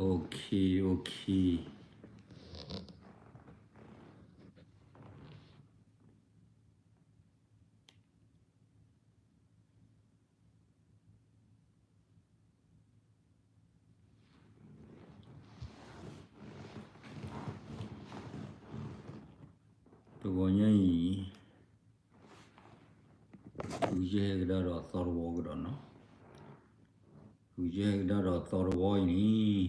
Okay, okay. တဂီၤညါအံၤ ဃုယဲၢ်ကဒါဒီးသီတဝီကဒီးနီၤ, ဃုယဲၢ်ကဒါဒီးသီတဝီအံၤန့ၣ်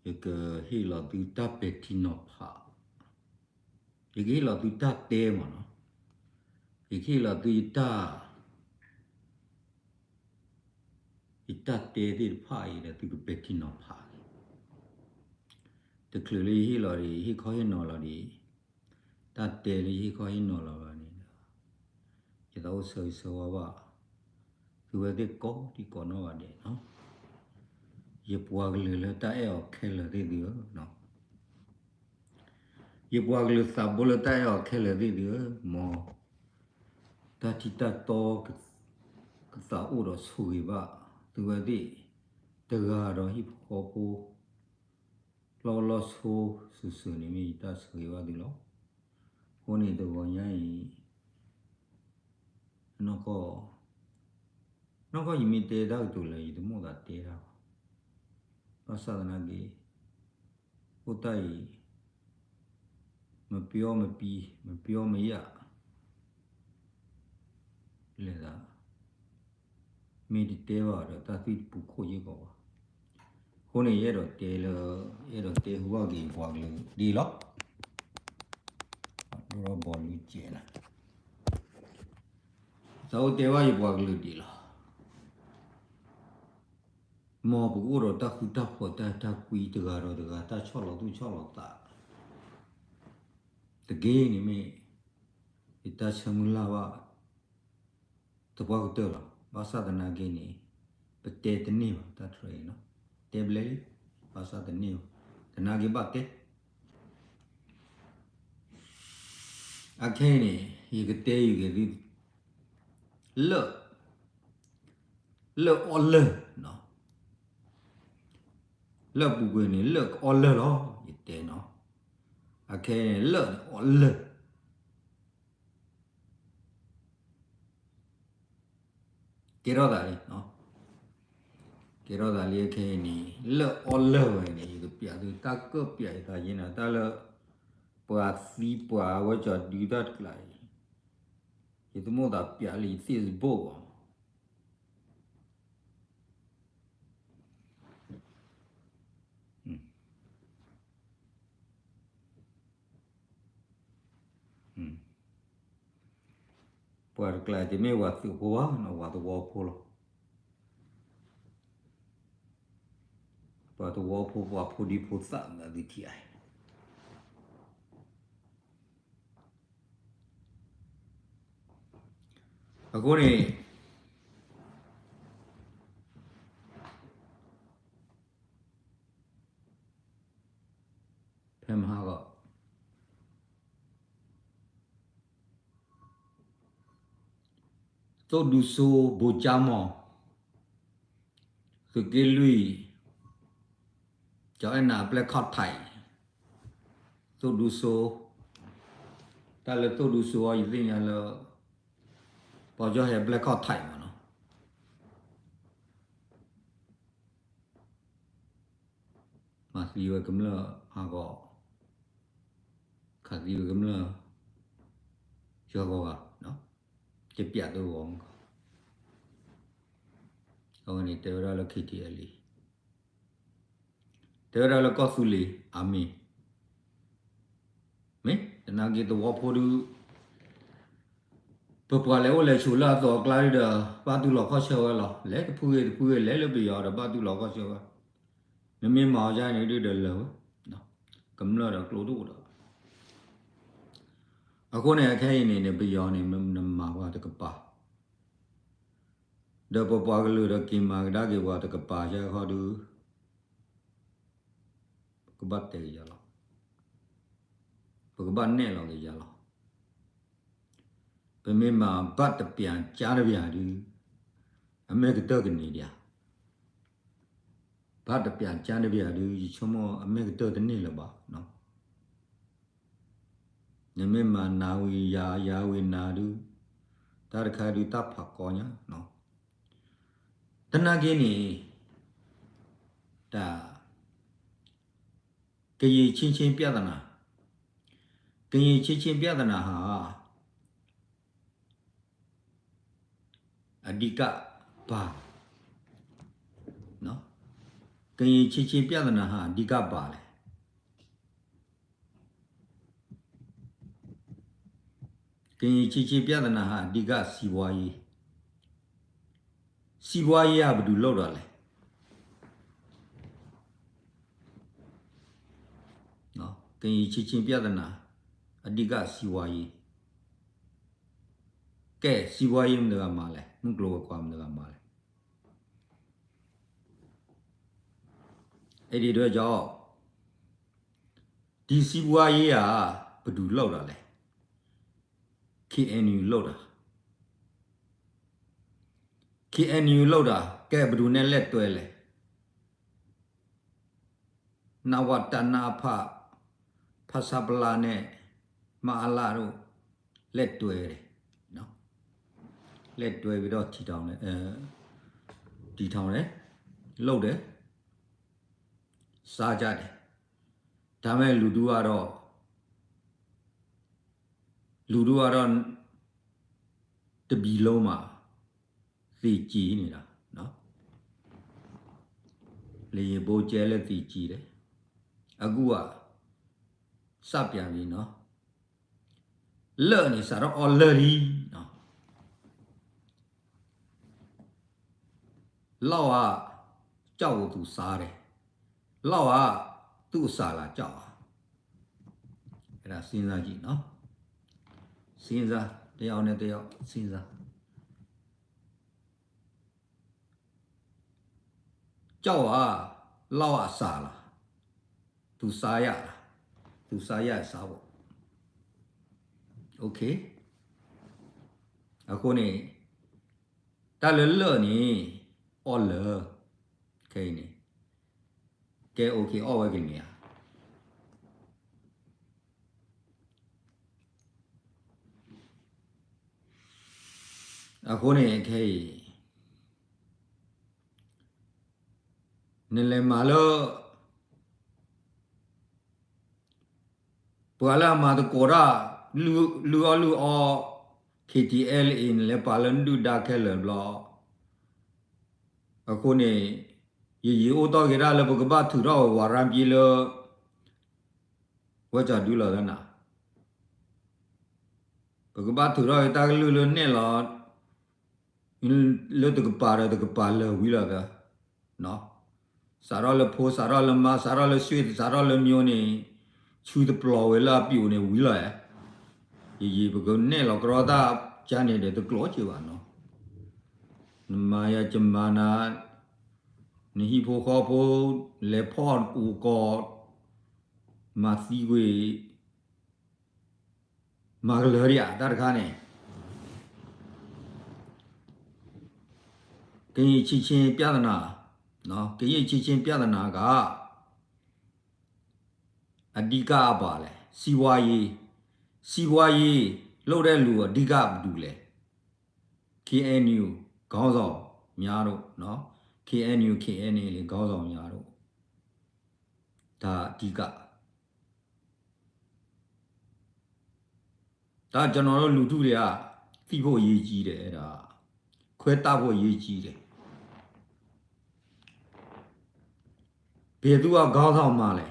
ယကဟ့ၣ်လီၤသုတၢ်ပဲာ်ထံနီၤဖး, ယကဟ့ၣ်လီၤသုတၢ်တဲမးနီၤ, ယကဟ့ၣ်လီၤသုယတၢ် ယတၢ်တဲသ့ၣ်တဖၣ်အံၤဒီးသုကပဲာ်ထံနီၤဖးက့ၤ, တချုးလၢယဟ့ၣ်လီၤဒံး ယဟ့ၣ်ခီဟ့ၣ်နီၤလီၤဒံး, တၢ်တဲလၢယဟ့ၣ်ခီဟ့ၣ်နီၤလီၤဘၣ်န့ၣ်ဒီး ယသးအိၣ်ဆၢဂ့ၤဆၢဝါဘၣ် သုဝဲသ့ၣ်ကိးဒံကိးနီၢ်ဂၤဒဲးနီၤ, ယပှၤကလုာ်လၢတၢ်အဲၣ်အီၤခဲလၢာ်သ့ၣ်သုဧၢ, ယပှၤကလုာ်သးဘိလၢတၢ်အဲၣ်အီၤခဲလၢာ်သ့ၣ်သုဧၢ, မ်တၢ်ထံၣ်တၢ်တီ ကသးအိၣ်ဒီးဆိၣ်ဂ့ၤဘၣ် သုဝဲသ့ၣ်တဂၤဒီးဟံၣ်ဖိဃီဖိ လီၤလီၤဆိ စုာ်စုာ်န့ၣ်မ့ၢ်ယတၢ်ဆိၣ်ဂ့ၤဘၣ်သုလီၤ. အဃိန့ၣ်တဂီၤညါအံၤ နီၢ်ကီၢ် နီၢ်ကီၢ်ယမ့ၢ်တဲတၢ်ကတိၤလၢ ယတမိၣ်သးတဲတၢ်ဘၣ်. ဘၣ်ဆၣ်သနာ်က့ အိၣ်တၢ်အံၤ မပျီမပံ မပျီမယာ် လဲၤသး မ့ၢ်တတဲဘၣ်ဒီး တၢ်သံၣ်တပူၤခိၣ်ယ့ၢ်ကီးဘၣ်. အဃိန့ၣ် ယအဲၣ်ဒိးတဲလၢ ယအဲၣ်ဒိးတဲဟူဘၣ်က့ၤယပှၤကလုာ်ဒ်လီၤ. ဒိၣ်ထီၣ်ဘီလုကဲးနၤ သးအိၣ်တဲဘၣ်ယပှၤကလုာ်ဒ်လီၤ. မ်ပကအိၣ်ဒီးတၢ်ဃူတၢ်ဖိး တၢ်အဲၣ်တၢ်ကွံ တဂၤဒီးတဂၤ တၢ်ဆီၣ်လီၤသူၣ်ဆီၣ်လီၤသး တက့ၢ်န့ၣ်မ့ၢ် ယတၢ်ဆၢမုၢ်လၢ်ဘၣ် သပှၢ်ကတၢၢ်လီၤ. ဘၣ်ဆၣ်သနာ်က့န့ၣ် ပတဲတန့ၢ်ဘၣ် တၢ်တြၢအံၤနီၤ တဲဘျဲလံ ဘၣ်ဆၣ်တန့ၢ်ဘၣ် သနာ်က့ဘၣ်တဲ အခဲအံၤန့ၣ် ယကတဲယက့ၤသု လၢ လၢအီၣ်လၢၢ် လၢအပူၤကွံာ်န့ၣ် လၢအီၣ်လၢၢ်လီၤ ယတဲနီၤ အခဲအံၤန့ၣ် လၢအီၣ်လၢၢ် ကဲထီၣ်သးလံ ကဲထီၣ်သးလံ အခဲအံၤန့ၣ် လၢအီၣ်လၢၢ်ဝဲန့ၣ် ယကပျးသုတၢ်ကၢၣ်ပျးယသးယ့နၤ တၢ်လၢ ပှၤသံပှၤဝဲကၠီၤဒုတၢ်တကျးအံၤ ယတမိၣ်သးပျးလၢယသ့ၣ်စဘိၣ်ဘၣ် ပှၤတကျးတမ့ၢ်ပှၤသုးဖိဘၣ်နီၤ ပှၤသဝီဖိလီၤ. ပှၤသဝီဖိ ပှၤဖိဒံဖိသၣ်မးသုထံၣ်အံၤ အဃိန့ၣ် ဖဲမဟါဂီၤ သိၣ်ဒူစိ ဘိကၠါမီၤ သုးက့လွံၢ် ကၠီၤအဲၣ်နၤအပျဲၢ်ခီၣ်ထံး သိၣ်ဒူစိ တၢ်လၢသိၣ်ဒူစိအံၤ ယသ့ၣ်ညါလၢ ပီၢ်ကၠီၣ်ဟဲအပျဲၢ်ခီၣ်ထံးမးနီၤ မၤသံဝဲကမျၢၢ်ဟးဂီၤ ခးသံဝဲကမျၢၢ် ယီၤဂီၤဂၤ တပျးတဂီၤမး အဝဲန့ၣ်တဲဝဲဒၣ်လၢ ခ့ထံအဲလ်အံၤ တဲဝဲဒၣ်လၢကီၢ်သူလ့ၤ အမ့ၢ် မ့ၢ်သနာ်က့သဝီဖိဒု ပပှၤလဲၤအိၣ်လဲၤဆိးလၢအသိးအကျါဒုဒီး ဘၣ်တူၢ်လိာ်ခီၣ်ဆၢဝဲလီၤ. လဲၤတဖုဂ့ၤတဖုဂ့ၤ လဲၤလၢပယီၤဒီးဘၣ်တူၢ်လိာ်ခီၣ်ဆၢဝဲ နမ့ၢ်မၤအီၤဒ်န့ၣ်ဒုဒီးလၢာ်ဝဲ ကမျၢၢ်ဒီးကျိတအိၣ်ဒီး အဃိန့ၣ် အခဲအံၤန့ၣ်န့ၣ် ပယီၤန့ၣ် နမၤပှၤတကပၤ ဒီးပပှၤကလုာ်ဒီးက့ၤမၤကဒါက့ၤပှၤတကပၤယဲခီဒု ပကဘၣ်တဲကယၤလီၤ. ပကဘၣ်နဲၣ်လီၤကယၤလီၤ. ပမ့ၢ်မၤဘၣ်တပျးကါတပျးဒု အမဲာ်ကတၢၢ်ကန့ၢ်ဒံးဧါ. လၢတပျးကၠါတပျးဒုး ယဆိကမိၣ်အမ့ၢ်ကတၢၢ်တန့ၢ်လၢၤဘၣ်. နမ့ၢ်မၤနၤဝံၤယၤ ယၤဝံၤနၤဒုး တၢ်တခါဒုးတၢ်ဖးကီညါ သနာ်က့န့ၣ် တၢ် ကရင်ချင်းချင်းပြဿနာ ကရင်ချင်းချင်းပြဿနာ ဟာ အဓိကဘာလဲ ကရင်ချင်းချင်းပြဿနာ ဟာ အဓိကဘာလဲ ကရင်ချင်းချင်းပြဿနာ ဟာ အဓိက စီးပွားရေး စီးပွားရေး က ဘယ်သူလုပ်တာလဲ ကရင်ချင်းချင်းပြဿနာ အဓိက စီးပွားရေး ကဲ စီးပွားရေး မတၤတဂၤမၤလဲ မုၢ်ကျိၤဝဲၤကွာ် မတၤတဂၤမၤလဲ အဲဒီအတွက်ကြောင့် ဒီစီးပွားရေးက ဘယ်သူလုပ်တာလဲ ခ့ၣ်အဲၣ်ယူၣ် လုပ်တာ ခ့ၣ်အဲၣ်ယူၣ် လုပ်တာ ကဲ ဘယ်သူနဲ့လက်တွဲလဲ နဝတ နအဖ ဖဆပလ နဲ့ မအလ တို့ လက်တွဲတယ် လက်တွဲပြီးတော့ ထီထောင်တယ် တည်ထောင်တယ် လုပ်တယ် စားကြတယ် ဒါပေမဲ့ လူထုကတော့ လူထုကတော့ တပြည်လုံးမှာ သေကြေနေတာ လေယာဉ်ဗုံးကြဲလို့ သေကြေတယ် အခုက စပြန်ပြီနော် လၢၢ်န့ၣ် စးထီၣ်အီၣ်လၢၢ်လံ လီၢ်ဝါ ကြောက်ကိုသူစားတယ် လီၢ်ဝါ သူ့အစာလာကြောက်ပါ အဲ့ဒါ စဉ်းစားကြည့်နော် စဉ်းစား တစ်ယောက်နဲ့တစ်ယောက် စဉ်းစား ကြောက်ပါ လီၢ်ဝါအစာလား သူစားရလား သူစားရ စားပေါ့ OK အဃိန့ၣ် တၢ်လၢလၢၢ်န့ၣ် အီၣ်လၢ ခဲအံၤန့ၣ် ကဲ OK အီၣ်ဝဲကန့ၣ်ဧါ အဃိန့ၣ် ခဲအံၤ နလဲၤမၤလၢ ပှၤလၢအမၤသကိးတၢ် လုၢ်အီၣ်လုၢ်အီ KTLA နလဲၤပာ်လၢနဒုၣ်ဒါခဲလၢာ်ဘျီ အဃိန့ၣ် ယယံာ်အိၣ်တီၢ်က့ၤဒၣ်လၢပကဘၣ်ထုးထီၣ်ဝဲ ဝါရမ်းပြေး လၢ ဝဲကၠီၤဒုလီၤသနာ် ပကဘၣ်ထုးထီၣ်က့ၤတၢ်ကလုၢ်လၢနဲၣ်လီၤ လၢတကပၤဒီးတကပၤလၢာ်ဝံၤလီၤသၢ စးထီၣ်လၢဖိ စးထီၣ်လၢမါ စးထီၣ်လၢဆွေ စးထီၣ်လၢမျိုးန့ၣ် ဆူတပျီၤဝဲလၢအပျိာ်န့ၣ်ဝံၤလီၤဧါ ယယံာ်ပကနဲၣ်လီၤကရီတၢ်ကါန့ၣ်ဒီးတကျိးက့ၤဘၣ်နီၤ နမၤယၤကမၤနၤ နဟံၣ်ဖိဃီဖိ လဲၤဖီၣ်ကူၣ်ကီၢ် မၤသံကွံာ် မၤကလၢၤဒံးဧါ တၢ်တခါန့ၣ် ကရင်ချင်းချင်းပြဿနာ ကရင်ချင်းချင်းပြဿနာက အဓိကဘာလဲ စီးပွားရေး စီးပွားရေးလုပ်တဲ့လူအဓိကဘယ်သူလဲ KNU ခေါင်းဆောင်များတို့နော် KNU KNLA ခေါင်းဆောင်များတို့ဒါအဓိက ဒါကျွန်တော်တို့လူထုတွေကသိဖို့အရေးကြီးတယ် အဲ့ဒါခွဲတတ်ဖို့အရေးကြီးတယ် ဘယ်သူကခေါင်းဆောင်မှားလဲ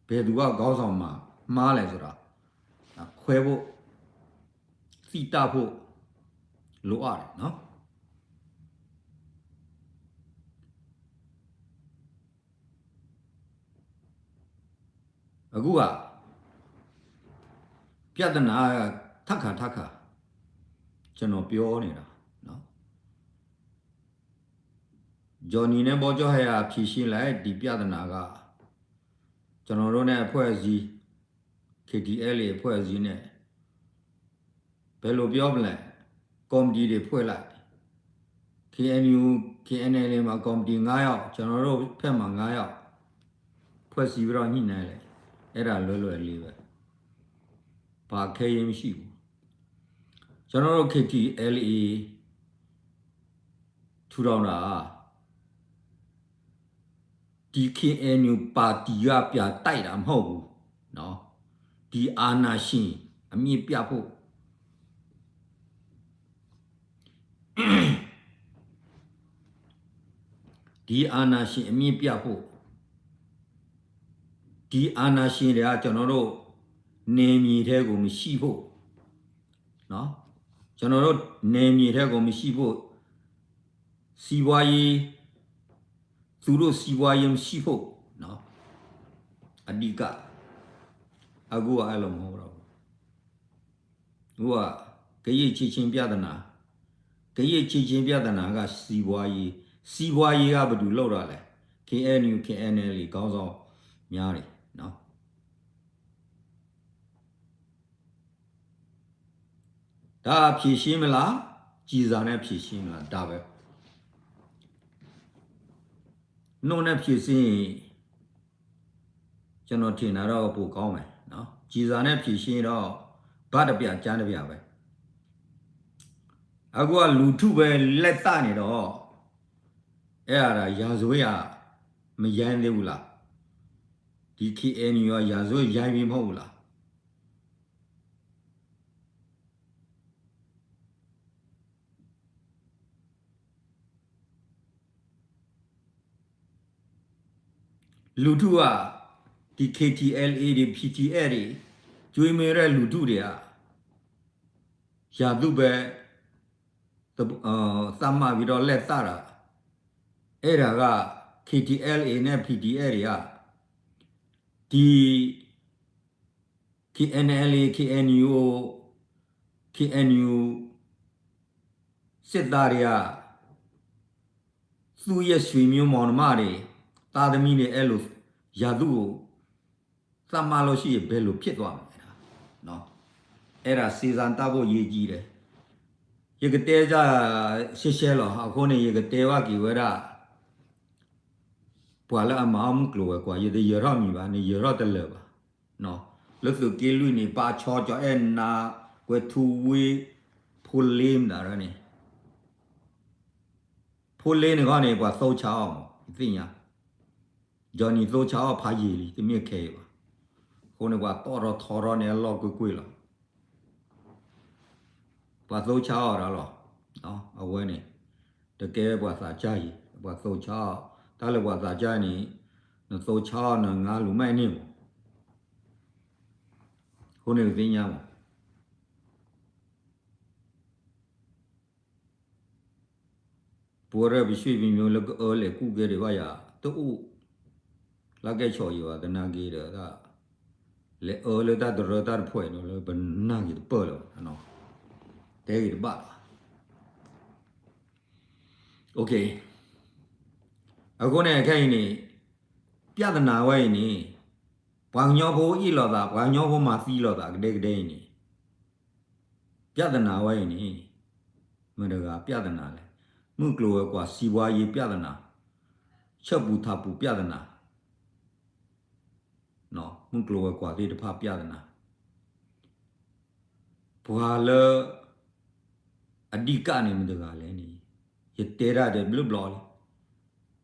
ဘယ်သူကခေါင်းဆောင်မှားမှားလဲဆိုတာ ခွဲဖို့သိတတ်ဖို့လိုအပ်တယ်နော် အခုက ပြဿနာထပ်ခါထပ်ခါ ကျွန်တော်ပြောနေတာနော် Johnny နဲ့ ဘောကျော်ဟဲ ဖြေရှင်းလိုက်ဒီပြဿနာက ကျွန်တော်တို့နဲ့အဖွဲ့အစည်း KTLA အဖွဲ့အစည်းနဲ့ ဘယ်လိုပြောမလဲ ကော်မတီတွေဖွဲ့လိုက် KNU KNU KNLA မှာ ကော်မတီ ငါးယောက်, ကျွန်တော်တို့ဘက်မှာ ငါးယောက်, ဖွဲ့စည်းပြီးတော့ ညှိနှိုင်းလိုက်, အဲ့ဒါလွယ်လွယ်လေးပဲ, ဘာခဲရင်မရှိဘူး. ကျွန်တော်တို့ KTLA ထူထောင်တာ ဒီ KNU ပါတီက ပြတိုက်တာမဟုတ်ဘူးနော်, ဒီအာဏာရှင်အမြစ်ပြတ်ဖို့, ဒီအာဏာရှင်အမြစ်ပြတ်ဖို့, ဒီအာဏာရှင်တွေက ကျွန်တော်တို့ နယ်မြေထဲကို မရှိဖို့နော်, ကျွန်တော်တို့ နယ်မြေထဲကို မရှိဖို့, စီးပွားရေး, သူတို့ စီးပွားရေး မရှိဖို့နော်, အဓိက, အခုက အဲ့လိုမဟုတ်တော့ဘူး. အခုက ကရင်ချစ်ခြင်းပြဿနာ, ကရင်ချစ်ခြင်းပြဿနာက စီးပွားရေး, စီးပွားရေးက ဘယ်သူလုပ်တာလဲ? KNU KNLA ခေါင်းဆောင်များတွေနော်. ဒါဖြေရှင်းမလား, ကျည်ဆံနဲ့ဖြေရှင်းမလား, ဒါပဲ. နှုတ်နဲ့ဖြေရှင်းရင် ကျွန်တော်ထင်တာတော့ ပိုကောင်းမယ်နော်, ကျည်ဆံနဲ့ဖြေရှင်းတော့ ဘတ်တစ်ပြား ကျားတစ်ပြားပဲ. အခုက လူထုပဲ လက်သတ်နေတော့, အဲ့ဒါ ရာဇဝတ်က မရိုင်းသေးဘူးလား? ဒီ KNU က ရာဇဝတ်ရိုင်းပြီ မဟုတ်ဘူးလား? လူထုက ဒီ KTLA တွေ PDF တွေ ကျွေးမွေးတဲ့ လူထုတွေက ရာသူပဲ သ- သတ်မှတ်ပြီးတော့ လက်သတ်တာ, အဲ့ဒါက KTLA နဲ့ PDF တွေက ဒီ KNLA, KNU, KNU စစ်သားတွေက သူ့ရဲ့ဆွေမျိုးမောင်နှမတွေ, သားသမီးတွေ အဲ့လို ရာသူကို သတ်မှတ်လို့ရှိရင် ဘယ်လိုဖြစ်သွားမလဲနော်. အဲ့ဒါ စဉ်းစားတတ်ဖို့ အရေးကြီးတယ်. ယကတဲကြ ရှဲရှဲလီၤ. အဃိန့ၣ် ယကတဲဘၣ်က့ၤဝဲဒၣ် ပှၤလၢအမၤအီၣ်မုၢ်ကျိၤဝဲၤကွာ်, ယတယၢၤထီၣ်မံၤဘၣ်, နယၢၤထီၣ်တလၢာ်ဘၣ်. လၢသုးက့လွံၢ်န့ၣ် ပာ်ဆီ ကၠီအဲၣ်နၤ, ကွဲၤထူဝ့, ဖိလ့မတၤန့ၣ်, ဖိလ့န့ၣ်ခီန့ၣ် ပှၤသိဆါအီၣ်မး ယသ့ၣ်ညါ. ယီၤနံၤ သိဆါအီၣ်ဖးယံာ်လံ, တမ့ၢ်ခဲအံၤဘၣ်. အဃိန့ၣ် ပှၤတီၣ်ထီၣ်ထီထီၣ်န့ၣ် အလီၢ်ကွ့ၢ်ကွ့ၢ်လီၤ. ပှၤသိဆါအီၣ်ဒၣ်လီၤ. အဝဲန့ၣ် တကဲပှၤသးစၢ်အံၤ, ပှၤသိဆါအီၣ်, တၢ်လၢပှၤသးစၢ်န့ၣ် နသိဆါအီၣ် နငါလူၤမးန့ၣ်မး. အဃိန့ၣ် ပသ့ၣ်ညါမး. ပဝဲဒၣ်ပရွှေဖံမျိုးလၢကအၢလဲၤကူၣ်ကဲဒံးဘၣ်ယၤ တအိၣ်, လၢကဲဆီၣ်ယံၤဘၣ် သနာ်က့ဒီး လဲၤအၢလၢတၢ်တရၢတၢ်တဖှဲးန့ၣ်လၢပနာ်က့ၤတပၢၢ်လၢၤဘၣ်, တဲဂ့ၤတဘၣ်လီၤ. အဃိန့ၣ် ခဲအံၤန့ၣ် ပြဿနာဝဲအံၤန့ၣ် ပှၤကညီဖိအ့ၣ်လိာ်သး ပှၤကညီဖိမၤသံလိာ်သး ကဒဲကဒဲအံၤန့ၣ် ပြဿနာဝဲအံၤန့ၣ် မတၤတဂၤပြဿနာလဲၣ်. မုၢ်ကျိၤဝဲၤကွာ် စီးပွားရေးပြဿနာ, ဆၢပူၤထးပူၤပြဿနာ, မုၢ်ကျိၤဝဲၤကွာ်သ့ၣ်တဖၣ်ပြဿနာ, ပှၤလၢအဓိကန့ၣ်မတၤတဂၤလဲၣ်န့ၣ် ယတဲတၢ်တဘျုးဘျီလံ.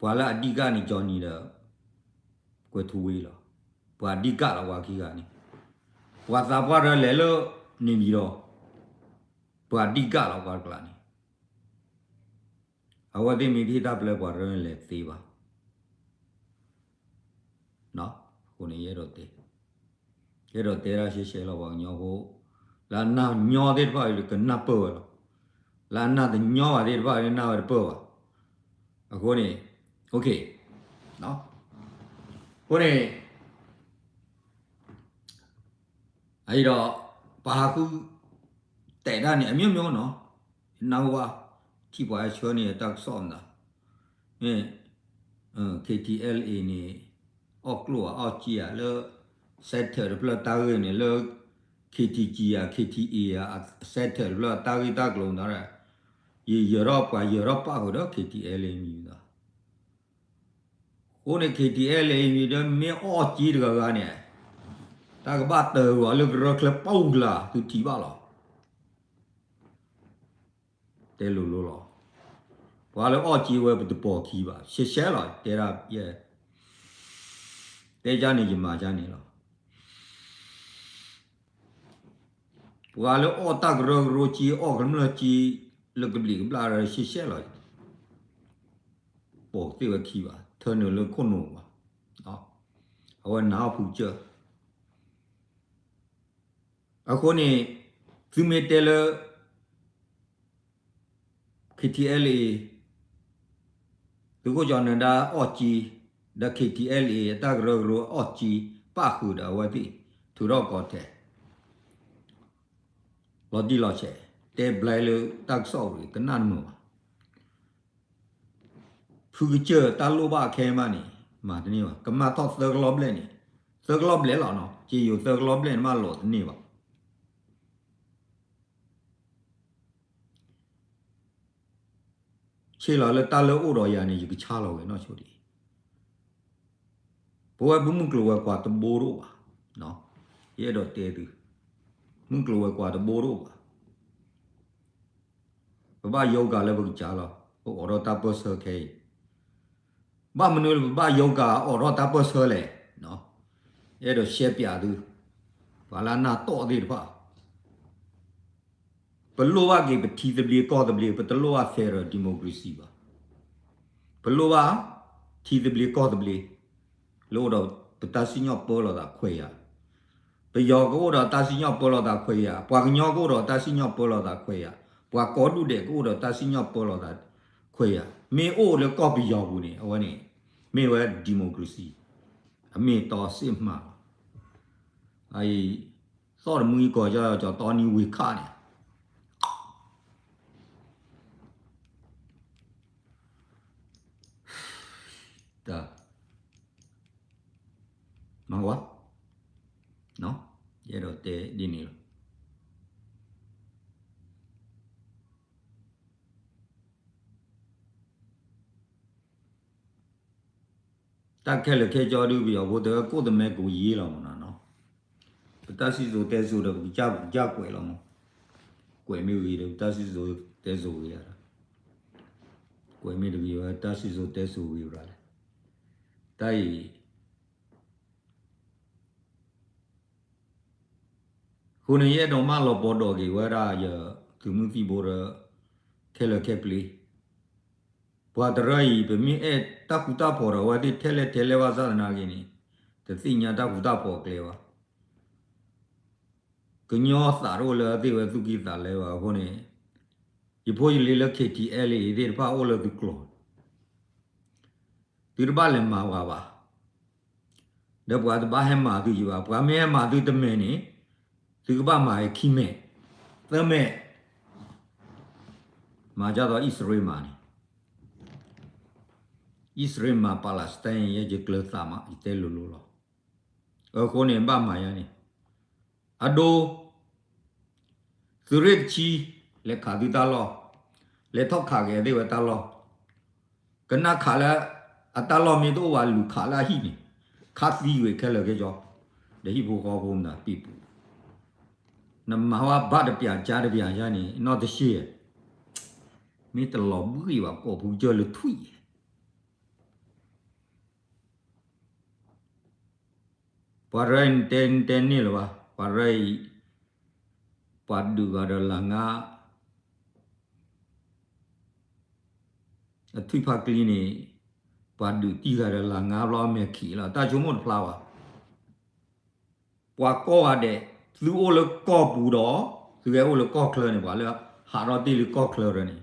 ပှၤလၢအဓိကန့ၣ် ကၠီနံၤဒီး ကွဲၤထူဝ့လီၤ. ပှၤအဓိကလီၤ ပှၤခံဂၤန့ၣ်, ပှၤသးပှၢ်တၢ်လဲၤလၢန့ၣ်ပၠံၤဒီး ပှၤအဓိကလီၤ ပှၤတကျါန့ၣ် အဝဲသ့ၣ်မ့ၢ်တဟ့ၣ်တၢ်ပျဲပှၤတရၢန့ၣ် လဲၤသ့ဘၣ်. အဃိန့ၣ် ယအဲၣ်ဒိးတဲ, ယအဲၣ်ဒိးတဲဒၣ်ရှဲရှဲလီၤ ပှၤကညီဖိ, လၢအနၢ်ညီသ့ၣ်တဖၣ်အံၤ ကနၢ်ပၢၢ်ဝဲလီၤ. လၢအနၢ်တညီဘၣ်သ့ၣ်တဖၣ်အံၤ နၢ်ဝဲတပၢၢ်ဘၣ်. အဃိန့ၣ်, အဃိန့ၣ်, အအံၤဒီး ပှၤဟးဃု တဲဒၣ်န့ၣ် အမျိုးမျိုးနီၤ, နၢ်ဟူဘၣ်, ထံၣ်ပှၤဟဲဆှၢန့ၣ် တၢ်ကစီၣ်မတၤ, မ့ၢ် KTLA န့ၣ် အီၣ်ကျိၣ်ဧါ အီၣ်စ့ဧါ လၢ စဲထၢၣ်တဖျၢၣ်တၢ်ဂ့ၢ်န့ၣ် လၢ KTG ဧါ KTA ဧါ စဲထၢၣ်တဖျၢၣ်တၢ်ဂ့ၢ်တၢ်ကျိၤမတၤဒီး ယယၢၤထီၣ်ပှၤယၢၤထီၣ်ပၣ်ဃုာ်ဒီး K T L A မံၤသး, အဃိန့ၣ် K T L A မံၤဒီးမ့ၢ်အီၣ်က့တဂၤဂၤန့ၣ်, တၢ်ကဘၣ်တၢၢ်ဝဲလၢကရၢချၢပူၤကလာ် သုထံၣ်ဘၣ်လီၤ. တဲလိၤလိၤလီၤ. ပှၤလၢအီၣ်က့ဝဲပတပိာ်ခံဘၣ်, ရှဲရှဲလီၤ, တဲဒၣ်, တဲကန့ၣ်ယမၤကန့ၣ်လီၤ. ပှၤလၢအီၣ်တၢ်ကရၢကရိက့ အီၣ်ကမျၢၢ်က့ လၢကဘျံးကဘျၣ်ရၢရှဲရှဲလီၤ, ပိာ်သ့ၣ်ဝဲခံဘၣ်, ထၢနုာ်လၢခိၣ်နူာ်ဘၣ်, အဝဲနၤအီၣ်ဖူကစၢၢ် အဃိန့ၣ် သုမ့ၢ်တဲလၢ K T L A သုးခိၣ်ကၠီၤနၢၤဒါအီၣ်က့, ဒီး K T L A အတၢ်ကရၢကရိအီၣ်က့ ပၣ်ဃုာ်ဒီးအဝဲသ့ၣ် ထုးထီၣ်ကီၢ်ထဲး လီၤတံၢ်လီၤဆဲး, တဲဘျဲလၢတၢ်ကစီၣ်အံၤ ကနၣ်တမုာ်ဘၣ်. ဖုကစၢၢ်တၢ်လိၣ်ဘၣ်အခဲမးန့ၣ် မၤတန့ၢ်ဘၣ်, ကမၢ်ထီၣ်သၢကလီၢ်ဘျဲၣ်န့ၣ်, သၢကလီၢ်ဘျဲၣ်လီၤနီၤ, က့ယိၤသၢကလီၢ်ဘျဲၣ်န့ၣ်မးလီၤတန့ၢ်ဘၣ်. ဆ့ၣ်လီၤလၢတၢ်လၢအိၣ်ဒီးယၤန့ၣ် ယကဆါလီၤဝဲနီၢ်ဆိဒံး, ပဝဲပမုၢ်ကျိၤဝဲၤကွာ်တဘိတအိၣ်ဘၣ်, ယအဲၣ်ဒိးတဲသု, မုၢ်ကျိၤဝဲၤကွာ်တဘိတအိၣ်ဘၣ်. ပဘၣ်ယိၤကၤလၢပကစၢ်လီၤ, ပအိးထီၣ်တၢ်ပၢၢ်ဆၢခဲအံၤ, ဘၣ်မနုၤလၢပဘၣ်ယိၤကၤအိးထီၣ်တၢ်ပၢၢ်ဆၢလဲၣ်, အဲၣ်ဒိးရှဲပၠးသု, ပှၤလၢအနၢ်တီၢ်သ့ၣ်တဖၣ် ပလိၣ်ဘၣ်က့ၤပထံသဘျ့ကီၢ်သဘျ့, ပတလိၣ်ဘၣ် federal democracy ဘၣ်. ပလိၣ်ဘၣ် ထံသဘျ့ကီၢ်သဘျ့ လၢအိၣ်ဒီးပတၢ်စံၣ်ညီၣ်ပၢလီၤသးခွဲးယာ်, ပယီၤကအိၣ်ဒီးတၢ်စံၣ်ညီၣ်ပၢလီၤသးခွဲးယာ်, ပှၤကညီကအိၣ်ဒီးတၢ်စံၣ်ညီၣ်ပၢလီၤသးခွဲးယာ်, ပှၤကိးဒူၣ်ဒဲးကအိၣ်ဒီးတၢ်စံၣ်ညီၣ်ပၢလီၤသးခွဲးယာ်, မ့ၢ်အိၣ်လၢကီၢ်ပယီၤပူၤန့ၣ် အဝဲန့ၣ် မ့ၢ်ဝဲ democracy အမ့ၢ်အတီစ့ၢ်ကီးလီၤ. အအံၤ သီၣ်တမှံကီၢ် ကၠီတီနံၤဝ့ၤခးန့ၣ် တၢ် မၤဝဲ ယအဲၣ်ဒိးတဲဒ်န့ၣ်လီၤ. တၢ်ခဲလၢာ်ခဲဆ့ဒုး ပယီၤဖိတဲဝဲ ကိၣ်တမဲကိးယ့လီၤမနီၤနီၤ, ပတၢ်စံၣ်စိၤတဲစိၤဒီး ပကစၢ်ပကစၢ်ကွဲးလီၤမး, ကွဲးမ့ၢ်ဂ့ၤဒီး ပတၢ်စံၣ်စိၤတဲစိၤဂ့ၤဧါ, ကွဲးမ့ၢ်တဂ့ၤဝဲ တၢ်စံၣ်စိၤတဲစိၤဂ့ၤဘၣ်လဲၣ်, တၢ်အံၤ အဃိန့ၣ် ယအဲၣ်ဒိးမၢလီၤပီၤဒီးက့ၤဝဲဒၣ်ယသုးမုၢ်သံၣ်ဘိဒီး ခဲလၢာ်ခဲပျ့ၤ, ပှၤတရၢအံၤ ပမ့ၢ်အဲၣ်တၢ်ဃူတၢ်ဖိးဒီးအဝဲသ့ၣ်ထဲလဲၣ်ထဲလဲၣ်ဘၣ်ဆၣ်သနာ်က့န့ၣ် တသ့ၣ်ညါတၢ်ဃူတၢ်ဖိးအကျဲဘၣ်. ကညီသးတအိၣ်လၢအသ့ၣ်ဝဲသူၣ်ကံၢ်သးလဲဘၣ်အဃိန့ၣ်, ယဖိယလံၤလၢ K T L A သ့ၣ်တဖၣ်အိၣ်လၢသုကျိၤ သုတဘၣ်လဲၤမၤပှၤဘၣ်, ဒီးပှၤတဘၣ်ဟဲမၤသုယံၤဘၣ်. ပှၤမ့ၢ်ဟဲမၤသုတမဲာ်န့ၣ် သုကဘၣ်မၤဝဲခံမဲာ်, သၢမဲာ်, မၤဒ်သိးအံၣ်စရ့လးမၤန့ၣ်, အံၣ်စရ့လးမၤ Palestine ယဲယကျၢၤသးမး ယတဲလိၤလိၤလီၤ. အဃိန့ၣ် ဘၣ်မၤယါန့ၣ် အဒိ သုးရ့ၣ်တဆံ လဲၤခးသုတၢ်လီၢ်, လဲၤထီၣ်ခးက့ၤသ့ၣ်ဝဲတၢ်လီၢ်, ကနၣ်ခးလၢ အတၢ်လီၢ်မ့ၢ်တအိၣ်ဘၣ် လူၤခးလၢအဟံၣ်န့ၣ် ခးသံဝဲခဲလၢာ်ခဲဆ့, ဒီးဟံၣ်ဖိဃီဖိမတၤပံၤပူၤ, နမၤဝဲဘၣ်တပျးကၢတပျးယါန့ၣ် နီၢ်တရှ့, မ့ၢ်တလီၤဘှံးဘၣ် ကိးဖုကစၢၢ်လၢထွံၣ် ပှၤရၢအံၤ နတဲနတဲန့ၣ်လၢၤဘၣ်, ပှၤရၢအံၤ ပှၤဒုးဂၤဒီးလၢ်ငါ အထွံၣ်ဖးကျံန့ၣ် ပှၤဒုးတံၢ်ဂၤဒီးလၢ်ငါဘျီအမဲာ်ခံးလီၤ, တၢ်ဆိကမိၣ်တဖျါဘၣ်. ပှၤကိးဂၤဒဲး သုအိၣ်လၢကီၢ်ပူၤဒီး သုဟဲအိၣ်လၢကီၢ်ချၢန့ၣ် ပှၤလၢဟးထီၣ်တ့ၢ်လၢကီၢ်ချၢရၢန့ၣ်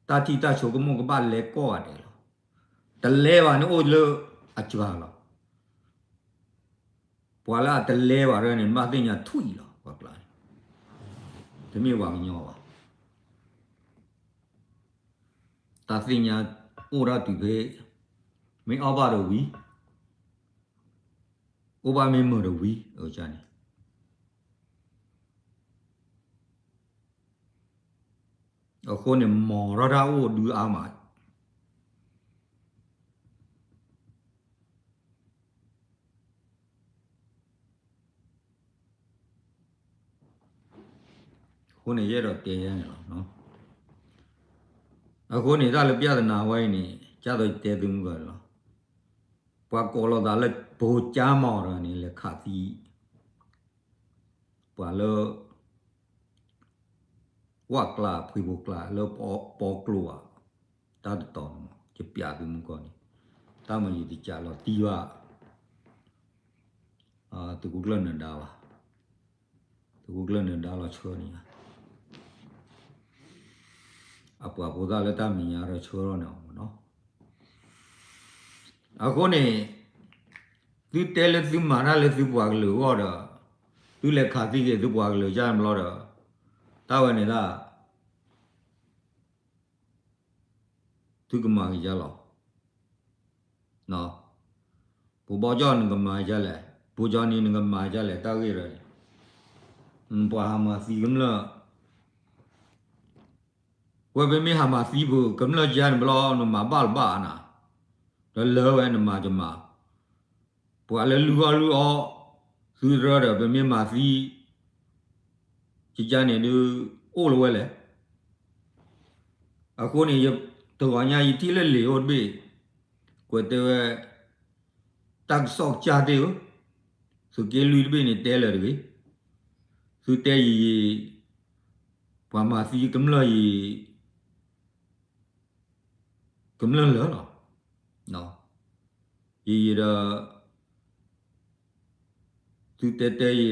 တၢ်ထံၣ်တၢ်ဆိကမိၣ်ကဘၣ်လဲၤကိးဂၤဒဲးလီၤ. တလဲၤဘၣ်န့ၣ်အိၣ်လၢအစှၤလီၤ. ပှၤလၢအတလဲၤဘၣ်ရၢန့ၣ် နဘၣ်သ့ၣ်ညါထွံၣ်လီၤ ပှၤကျါန့ၣ်, တမ့ၢ်ပှၤကညီဘၣ်. တၢ်သ့ၣ်ညါအိၣ်ဒၣ်တုၤဖဲ မ့ၢ်အီၣ်ဘၣ်ဒီးဝံၤ, အိၣ်ဘၣ်မ့ၢ်မုာ်ဒီးဝံၤ အန့ၣ် တ�ၢ် တ�ၢ် အဃိန့ၣ် မီၢ်ထီၣ်တၢ်အိၣ်ဒုအါမး အဃိန့ၣ် ယအဲၣ်ဒိးတဲယဲန့ၣ်လီၤ. အဃိန့ၣ် တၢ်လၢ ပြဿနာ ဝဲအံၤန့ၣ် ကၢ်သိးယတဲသုမုၢ်ဂီၤန့ၣ်လီၤ. ပှၤကိးလိာ်သးလၢ ဘိကၠါမီၢ်တဂၤန့ၣ် လဲၤခးသံ ပှၤလၢ ဝၣ်ကျါ ဖှံဖိကျါ လၢပီကျိဧါ, တၢ်တတီၤန့ၣ်မး ယပျးသုမုၢ်ဂီၤန့ၣ်, တၢ်မၤယံၤတကးလီၤတံၢ်ဘၣ် သုးခိၣ်ကျၢၢ်နၢၤဒါဘၣ်, သုးခိၣ်ကျၢၢ်နၢၤဒါလီၤဆှၢန့ၣ်ဧါ, အပှၤဖိသၣ်လၢတၢ်မဲာ်ညါဒီးဆှၢထီၣ်န့ၣ်အီၤမးနီၤ. အဃိန့ၣ် သုတဲလၢသုမၤတၢ်လၢသုပှၤကလုာ်အဂီၢ်ဒီး သုလဲၤခးသံက့ၤသုပှၤကလုာ်ကၢ်န့ၣ်ဘျီဒီး တၢ်ဝဲန့ၣ်ဒၣ် သုကမၤက့ၤယါလီၤ. ပဘီကၠီၣ်နကမၤယါလဲၣ်, ပူကၠီနံၤနကမၤယါလဲၣ်, တၢ်ဂ့ၢ်ဒီး ပှၤဟးမၤသံကမျၢၢ်, ဝဲပမ့ၢ်ဟးမၤသံပကမျၢၢ်ကၢ်န့ၣ်ဘျီ နမၤဘၣ်လၢၤဘၣ်နၤ, ဒီးလၢဝဲနမၤကမၤ ပှၤလၢလုၢ်အီၣ်လုၢ်အီ သုတရၢဒီး ပမ့ၢ်မၤသံ ကကၢ်န့ၣ်ဒုး အိၣ်လၢၤဝဲလဲၣ်. အဃိန့ၣ် တဂီၤညါယထံၣ်လၢလံာ်အိၣ်တဘ့ၣ် ကွဲးတဲဝဲ တၢ်ကစီၣ်ကစၢ်သ့ၣ်ဧၢ, သုးက့လွံၢ်တဘ့ၣ်န့ၣ် တဲလၢာ်တဂ့ၤ, သုတဲယံၤယံၤ ပှၤမၤသံကမျၢၢ်အံၤ ကမျၢၢ်လၢာ်လီၤ. ယံၤယံၤဒီး သုတဲတဲယံၤဒီး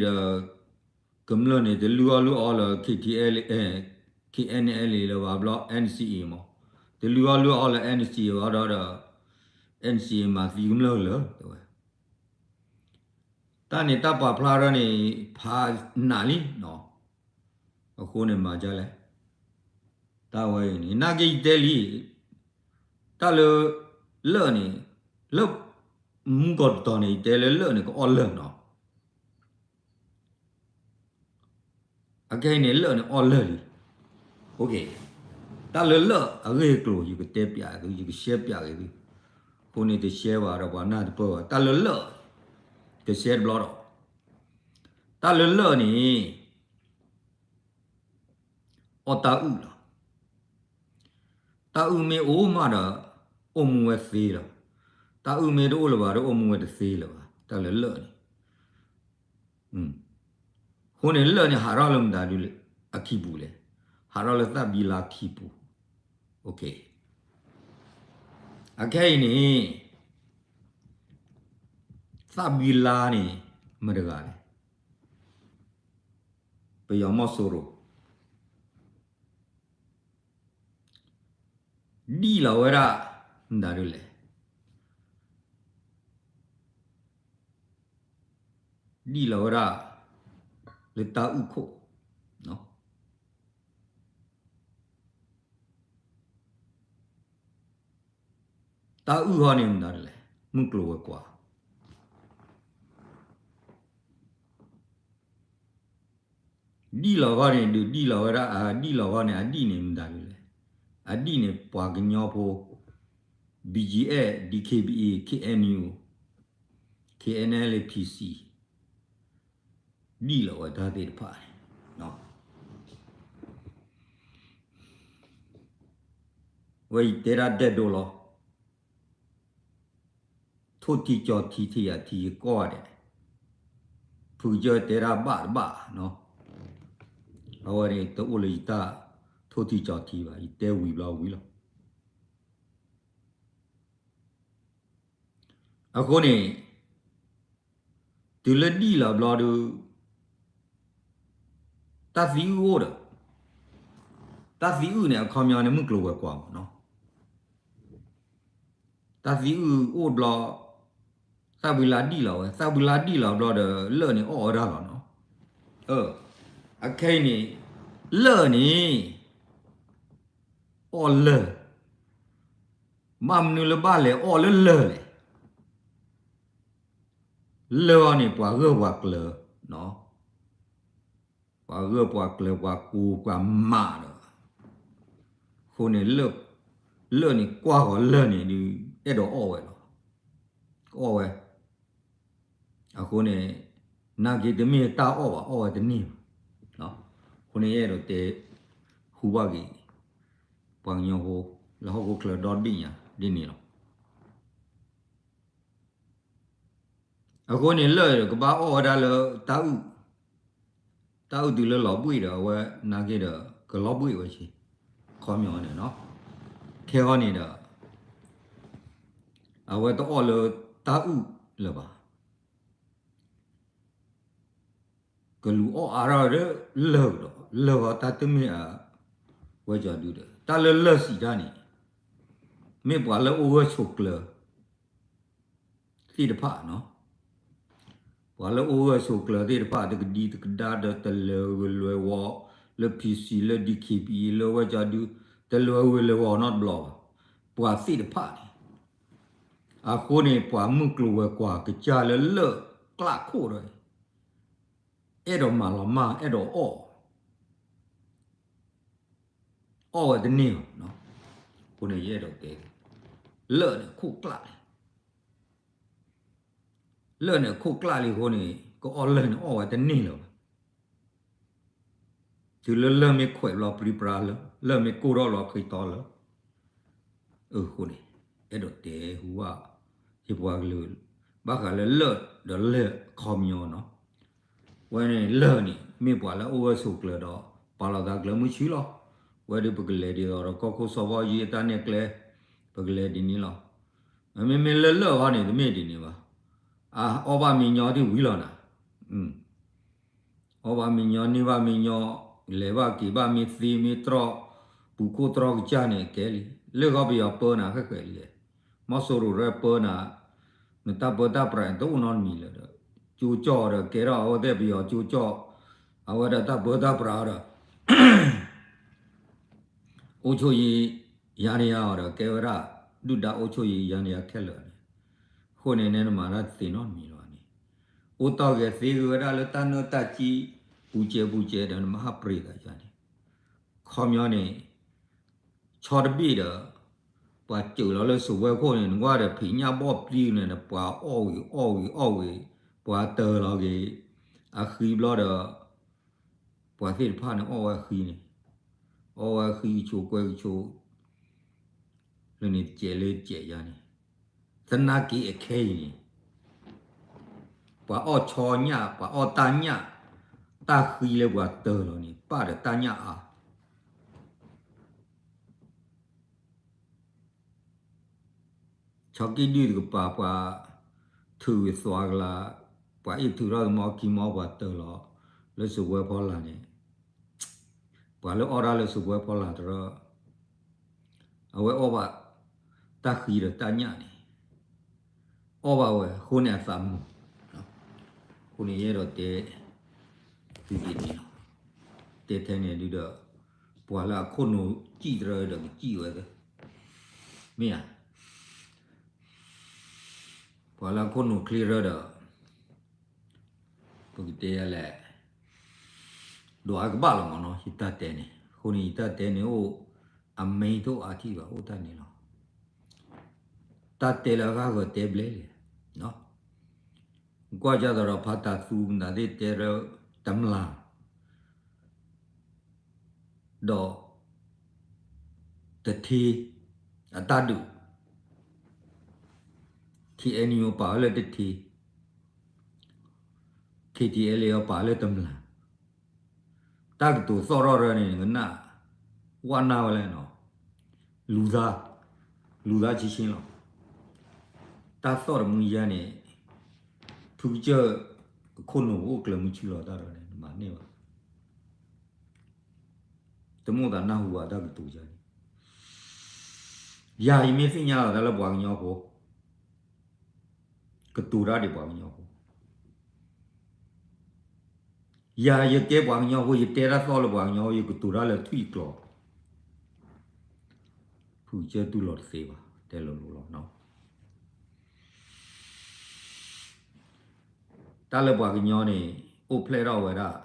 ကမျၢၢ်န့ၣ် တလုၢ်အီၣ်လုၢ်အီလၢ K T L, K N L A လၢၤဘၣ်ဘျီ N C A မး, တလုၢ်အီၣ်လုၢ်အီလၢ N C A ဘၣ်ဒီး N C A မၤသံကမျၢၢ်လၢာ် တဲဝဲ တၢ်န့ၣ်တၢ်ပာ်ဖျါထီၣ်န့ၣ် ဖးနးလံနီၤ, အဃိန့ၣ်မၤဒ်လဲၣ်, တၢ်ဝဲအံၤန့ၣ် နာ်က့ယတဲလံ, တၢ်လၢ လၢၢ်န့ၣ် လၢ မူကီၢ်တတီၤန့ၣ် ယတဲလၢလၢၢ်န့ၣ် ကအီၣ်လၢၢ်နီၤ အခဲအံၤန့ၣ် လၢၢ်န့ၣ်အီၣ်လၢၢ်လံ. တၢ်လၢလၢၢ်အဂ့ၢ်အကျိၤ ယကတဲပျးသု ယကရှဲပျးက့ၤသု, အဃိန့ၣ်တရှဲဘၣ်ဒီးပှၤနၢ်တပၢၢ်ဘၣ်, တၢ်လၢလၢၢ် ကရှဲတဘျီဒီး, တၢ်လၢလၢၢ်န့ၣ် အီၣ်တၢ်အုၣ်လီၤ. တၢ်အုၣ်မ့ၢ်အိၣ်မးဒီး အိၣ်မူဝဲသ့လီၤ. တၢ်အုၣ်မ့ၢ်တအိၣ်လၢၤဘၣ်ဒီး အိၣ်မူဝဲတသ့လၢၤဘၣ်, တၢ်လၢလၢၢ်န့ၣ်. အဃိန့ၣ်လၢၢ်န့ၣ် ဟးထီၣ်လၢမတၤဒုလဲၣ် အခံပူၤလဲၣ်, ဟးထီၣ်လၢသၣ်ဘံလါခံပူၤ. အခဲအံၤန့ၣ် သၣ်ဘံလါန့ၣ် မတဂၤလဲၣ်, ပယီၤမီၢ်စိရိၤ ဒံၣ်လီၤဝဲဒၣ် မတၤဒုလဲၣ်, ဒံၣ်လီၤဝဲဒၣ် လၢတၢ်အုၣ်ခိၣ်, တၢ်အုၣ်ဟီန့ၣ်မတၤဒ်လဲၣ်, မုၢ်ကျိၤဝဲၤကွာ် ဒံၣ်လီၤဂီၢ်န့ၣ် ဒုးဒံၣ်လီၤဝဲဒၣ် အဒံၣ်လီၤဂီၢ်န့ၣ် အဒံၣ်န့ၣ်မတၤဒ်လဲၣ်, အဒံၣ်န့ၣ်ပှၤကညီဖိ BGF, DKBA, KNU, KNLA, PC ဒံၣ်လီၤဝဲတၢ်သ့ၣ်တဖၣ်န့ၣ်, ဝဲယတဲဒၣ်ဒဲၣ်ဒိလီၤ, ထိၣ်ထံကၠီထံထံယၤထံယကီၢ်ဒဲး, ဖုကစၢၢ်တဲဒၣ်ဘၣ်တဘၣ်နီၤ, အဝဲန့ၣ်တအိၣ်လၢယတၢ်ထိၣ်ထံကၠီထံဘၣ်, ယတဲဝံၤဘျီဝံၤလီၤ. အဃိန့ၣ် တုၤလၢဒံၣ်လီၤဘျီဒုး တၢ်သံအုၣ်အိၣ်ဒီး တၢ်သံအုၣ်န့ၣ် အခီပညီန့ၣ် မုၢ်ကျိၤဝဲၤကွာ်မးနီၤ, တၢ်သံအုၣ်အိၣ်ဘျီ သၣ်ဘံလါဒံၣ်လီၤဝဲ, သၣ်ဘံလါဒံၣ်လီၤဘျီဒီး လၢၢ်န့ၣ်အီၣ်ဝဲဒၣ်လီၤနီၤ. အခဲအံၤန့ၣ် လၢၢ်န့ၣ် အီၣ်လၢၢ်, ဘၣ်မနုၤလၢဘၣ်လဲၤအီၣ်လၢလၢၢ်လဲၣ်. လၢၢ်အီၤန့ၣ် ပှၤဂၢၢ်ပှၤကျၢၤ, ပှၤဂၢၢ်ပှၤကျၢၤ ပှၤကူပှၤမၤဒီး အဃိန့ၣ် လၢၢ်န့ၣ်ကွၢ်ဃီၤလၢၢ်န့ၣ်ဒုး အဲၣ်ဒိးအီၣ်ဝဲလီၤ. ကအီၣ်ဝဲ. အဃိန့ၣ် နာ်က့တမ့ၢ်တၢ်အီၣ်ဘၣ် အီၣ်ဝဲတန့ၢ်ဘၣ်. အဃိန့ၣ် ယအဲၣ်ဒိးတဲဟူဘၣ်က့ၤ ပှၤကညီဖိ လၢဟီၣ်ခိၣ်ချၢဒီဘ့ၣ်ညါဒ်န့ၣ်လီၤ. အဃိန့ၣ် လၢၢ်ကဘၣ်အီၣ်ဝဲဒၣ်လၢတၢ်အုၣ်, တၢ်အုၣ်တုၤလၢလီၤဘှံးဒီး အဝဲနာ်က့ဒီး ကလီၤဘှံးဝဲဆ့, ခီပညီန့ၣ်နီၤ, ခဲအံၤန့ၣ်ဒီး အဝဲတအီၣ်လၢတၢ်အုၣ်လၢၤဘၣ်. ကလူၤအီၣ်အါထီၣ်ဒီးလၢၢ်ဒီး လၢၢ်ဃီတၢ်တမ့ၢ်အဝဲကၠီဒုဒီး တၢ်လၢလၢၢ်စံးတၢ်န့ၣ် မ့ၢ်ပှၤလၢအိၣ်ဂၢၢ်ဆိးကျၢၤ သ့ၣ်တဖၣ်နီၤ, ပှၤလၢအိၣ်ဂၢၢ်ဆိးကျၢၤသ့ၣ်တဖၣ် တကဒံတကဒါဒီး တလဲၤဂၢၢ်လဲၤဝီၤ လၢ PC လၢ DKBA လၢဝဲကၠီဒု တလဲၤဂၢၢ်လဲၤဝီၤနီတဘျီဘၣ်. ပှၤသ့ၣ်တဖၣ်န့ၣ် အဃိန့ၣ် ပှၤမုၢ်ကျိၤဝဲၤကွာ်ကစၢ်လၢလၢၢ်ကျးခိၣ်ဒီး အဲၣ်ဒိးမၤလီၤမၢ် အဲၣ်ဒိးအီၣ် အီၣ်ဝဲတန့ၢ်ဘၣ်. အဃိန့ၣ် ယအဲၣ်ဒိးတဲ လၢၢ်န့ၣ်ခိၣ်ကျးလံ, လၢၢ်န့ၣ်ခိၣ်ကျးလံအဃိန့ၣ် ကအီၣ်လၢၢ်န့ၣ်အီၣ်ဝဲတန့ၢ်လၢၤဘၣ်. တုၤလၢလၢၢ်မ့ၢ်ခွဲးဘျီပြံပြါလၢ လၢၢ်မ့ၢ်ကိၢ်ထီၣ်လီၤဃ့တီလၢ အဃိန့ၣ် အဲၣ်ဒိးတဲဟူဘၣ် ယပှၤကလုာ် ဘၣ်ဃးလၢလၢၢ်ဒီးလၢၢ်အခီပညီနီၤ, ဝဲန့ၣ်လၢၢ်န့ၣ် မ့ၢ်ပှၤလၢအိၣ်ဂၢၢ်ဆိးကျၢၤဒီး ပာ်လီၤသးကျၢၤမုဆူလီၤ. ဝဲဒၣ်ပကလဲၤဒ်သိးဒီးကီၢ်ခိၣ်စီၤဘီယ့အတၢ်နဲၣ်ကျဲ ပကလဲၤဒ်န့ၣ်လီၤ. မ့မ့ၢ်လၢလၢၢ်ဃီန့ၣ် တမ့ၢ်ဒ်န့ၣ်ဘၣ်. အအီၣ်ဘၣ်မ့ၢ်ညီတ့ၢ်ဝံၤလီၤနၤ အီၣ်ဘၣ်မ့ၢ်ညီ န့ၢ်ဘၣ်မ့ၢ်ညီ, လဲၤဘၣ်က့ၤဘၣ်မ့ၢ်သ့မ့ၢ်တြီၢ်, ပူၤခိၣ်တြီၢ်ကစၢ်န့ၣ်ကဲလံ. လၢၢ်ဃီပယီၤပၢနၤဃဲးဃဲးလံ, မီၤစိရိၤရဲပၢနၤ, နတၢ်ပၢတၢ်ပြးန့ၣ် တအိၣ်နီတမံၤလၢၤဒီး, ကၠိကၠီၣ်ဒီး ကဲထီၣ်အဝဲသ့ၣ်ပယီၤကၠိကၠီၣ်, အဝဲဒၣ်တၢ်ပၢတၢ်ပြးဒီး အိၣ်ဆိၣ်ယံၤယါနယါအီၤဒီး ကဲဝဲဒၣ် ဒုၣ်ဒါအိၣ်ဆိၣ်ယံၤယါနယါခဲလၢာ်န့ၣ်, အဃိန့ၣ် နဲနမၤတၢ်တသ့နီတမံၤလၢၤဘၣ်န့ၣ်, အိၣ်တီၢ်ဂဲၤသ့ဂ့ၤဝဲဒၣ်လၢတၢ်နၢတၢ်ကံ ပူၤစဲးပူၤစဲးဒီး နမၤဟးပြ့းသးယါန့ၣ်, ခီပညီန့ၣ် ဆီတဘ့ၣ်ဒီး ပှၤစၢၤလီၤလၢစဝဲခိၣ်န့ၣ် နကွၢ်ဒီးဖံးညၣ်ဘီၣ်ပျံၤန့ၣ် ပှၤအီၣ်ဝံၤအီၣ်ဝံၤအီၣ်ဝံၤ, ပှၤတၢၤလီၤက့ၤ အဃံဘျီဒီး ပှၤသ့ၣ်တဖၣ်န့ၣ် အီၣ်ဝဲအဃံန့ၣ်, အီၣ်ဝဲအဃံကဆိးကွဲကဆိး လၢန့ၣ်စဲးလၢစဲးယါန့ၣ်, သနာ်က့အခဲအံၤန့ၣ် ပှၤအီၣ်ဆီညၣ် ပှၤအီၣ်တၢ်ညၣ်, တၢ်ဃံလၢပှၤတၢၤလီၤန့ၣ် ပၣ်ဒီးတၢ်ညၣ်အါ ဆီကံၣ်ဒုၣ်တကပၤ ပှၤထုးဝံၤသွါကလါ, ပှၤအ့ၣ်ထုးထီၣ်သမီခံမီ ပှၤတၢၤလီၤ လၢစဝဲဖီလာ်န့ၣ်, ပှၤလၢအီၣ်တၢ်လၢစဝဲဖီလာ်တရၢ အဝဲအီၣ်ဘၣ်တၢ်ဃံဒီးတၢ်ညၣ်န့ၣ်, အီၣ်ဘၣ်ဝဲအဃိန့ၣ်အသးမုာ်, အဃိန့ၣ်ယအဲၣ်ဒိးတဲ သုသ့ၣ်န့ၣ်လီၤ. တဲထဲန့ၣ်ဒုဒီး ပှၤလၢအခိၣ်နူာ်စံၣ်တရၢဒီးကစံၣ်ဝဲသ့, မ့ၢ်ဧါ, ပှၤလၢအခိၣ်နူာ်ချ့တရၢဒီး ပကတဲယၤလဲၣ်, ဒွးအကဘၣ်လီၤမ့ၢ်နီၤ ယတၢ်တဲန့ၣ်, အဃိန့ၣ် ယတၢ်တဲန့ၣ်အိၣ် အ main တအိၣ်အါထံၣ်ဘၣ် အိၣ်တၢ်န့ၣ်လီၤ. တၢ်တဲလၢအဂၤဂၤတဲဘျဲၣ်လံ, ကွၢ်ကၢ်သိးဒီးဖးတၢ်သူမတၤသ့ၣ်တဲရၢ တမျၢ် ဒီး တထ့ အတၢ်ဒုး, KNU ပာ်ဝဲလၢတထ့, KTLA ပာ်လၢတမျၢ်, တၢ်ကတိၤသီၣ်ထီၣ်ရၢန့ၣ် နကနၣ် ဝၣ်နၢ်ဝဲလဲၣ်နီၤ, လူသား, လူသားချင်းချင်းလီၤ. တၢ်သီၣ်တမူယါန့ၣ် ဖုကစၢၢ် အခိၣ်နူာ်အိၣ်ကျၢၤမုဆူလီၤတၢ်ဒီးန့ၣ် နမၤန့ၢ်ဘၣ် တမိၣ်သးနၢ်ဟူဘၣ်တၢ်ကတိၤယါန့ၣ်, ယၤယမ့ၢ်သ့ၣ်ညါလီၤတၢ်လၢပှၤကညီဖိ, ကတိၤတၢ်ဒ်ပှၤကညီဖိ, ယၤယကဲပှၤကညီဖိ ယတဲတၢ်သီၣ်လၢပှၤကညီဖိ ယကတိၤတၢ်လၢထွံၣ်ကျိာ်, ဖုကစၢၢ်တူၢ်လိာ်တသ့ဘၣ် တဲလိၤလိၤလီၤ. တၢ်လၢပှၤကညီန့ၣ် အိၣ်ဖျဲၣ်ထီၣ်ဝဲဒၣ်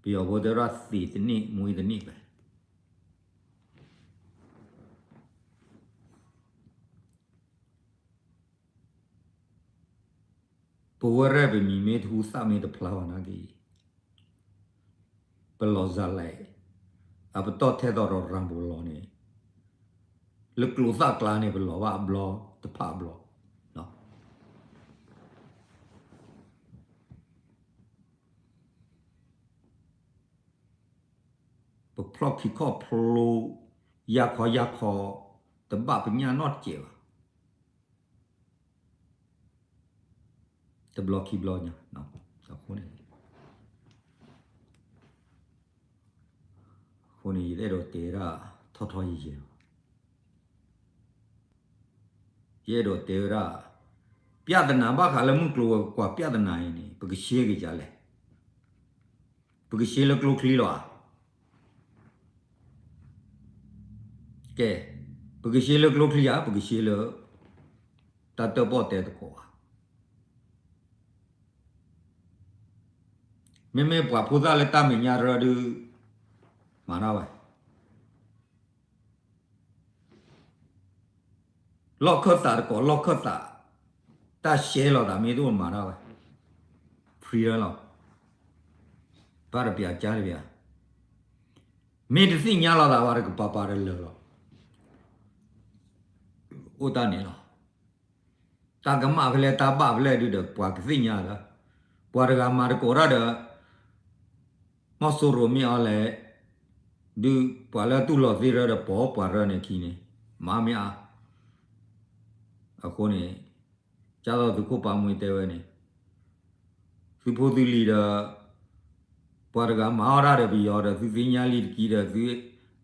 ပယီၤဖိတဲဝဲဒၣ်သ့တန့ၢ် မှံတန့ၢ်ဘၣ်. ပဝဲရဲၣ်ပမံၤမ့ၢ်တဟူသၣ်မ့ၢ်တဖျါဘၣ်နာ်က့ၤ ပလီၤစၤလဲၣ် အပတီၢ်ထဲသိးဒီးရၤဘိလီၤန့ၣ် လၢကျိသၣ်ကျါန့ၣ် ပလီၤဘၣ်အဘျီတဖၣ်အဘျီ ပဖျီၣ်ခံခီၣ်ဖျိ ယၢ်ခီယၢ်ခီ တဘၣ်ပညၣ်နီတစဲးဘၣ်. တဘျီခံဘျီညါ အဃိန့ၣ် အဃိန့ၣ် ယအဲၣ်ဒိးတဲဝဲဒၣ် ထီထီယဲၢ်ယဲၢ်လီၤ. ယအဲၣ်ဒိးတဲဝဲဒၣ် ပြဿနာဘၣ်ဃးလၢမုၢ်ကျိၤဝဲၤကွာ်ပြဿနာအံၤန့ၣ် ပကရှဲက့ၤဒ်လဲၣ်. ပကရှဲလၢကျိချံလီၤဧါ. ကဲ, ပကရှဲလၢကျိချံဧါ, ပကရှဲလၢ တၢ်တၢၣ်ပီၣ်တဲသကိးဧါ. မ့မ့ၢ်ပှၤဖိသၣ်လၢတၢ်မဲာ်ညါတရၢဒုး မၤတၢ်ဝဲ လီၢ်ခၢၣ်သးတကိး လီၢ်ခၢၣ်သး တၢ်ရှဲလိာ်သးမ့ၢ်တအိၣ်မၤတၢ်ဝဲ free လီၤ. ဘၣ်တပျးကါတပျး မ့ၢ်တသ့ၣ်ညါလိာ်သးဘၣ်တကပၤပၤတလၢာ်လီၤ. အိၣ်တၢ်န့ၣ်လီၤ. တၢ်ကမၣ်ဖဲလဲၣ် တၢ်ဘၣ်ဖဲလဲၣ်ဒုးဒီး ပှၤကသ့ၣ်ညါလၢ ပှၤတဂၤမၤတကိးတၢ်ဒီး မီၢ်စိရိၤမ့ၢ်အီၤလဲၣ် ဒုးပှၤလၢတူၢ်လိာ်သ့ရၢဒီး ပိာ်ပှၤရၢန့ၣ်ခံန့ၣ် မၤမ့ၢ်အါ. အဃိန့ၣ် ကၢ်သိးသုးခိၣ်ပာ်မူတဲဝဲန့ၣ် သုဖိသုလံၤဒီး ပှၤတဂၤမၤအီၣ်တၢ်ဒီးပယီၤဒီး သုသ့ၣ်ညါလံတက့ၢ်ဒီး သု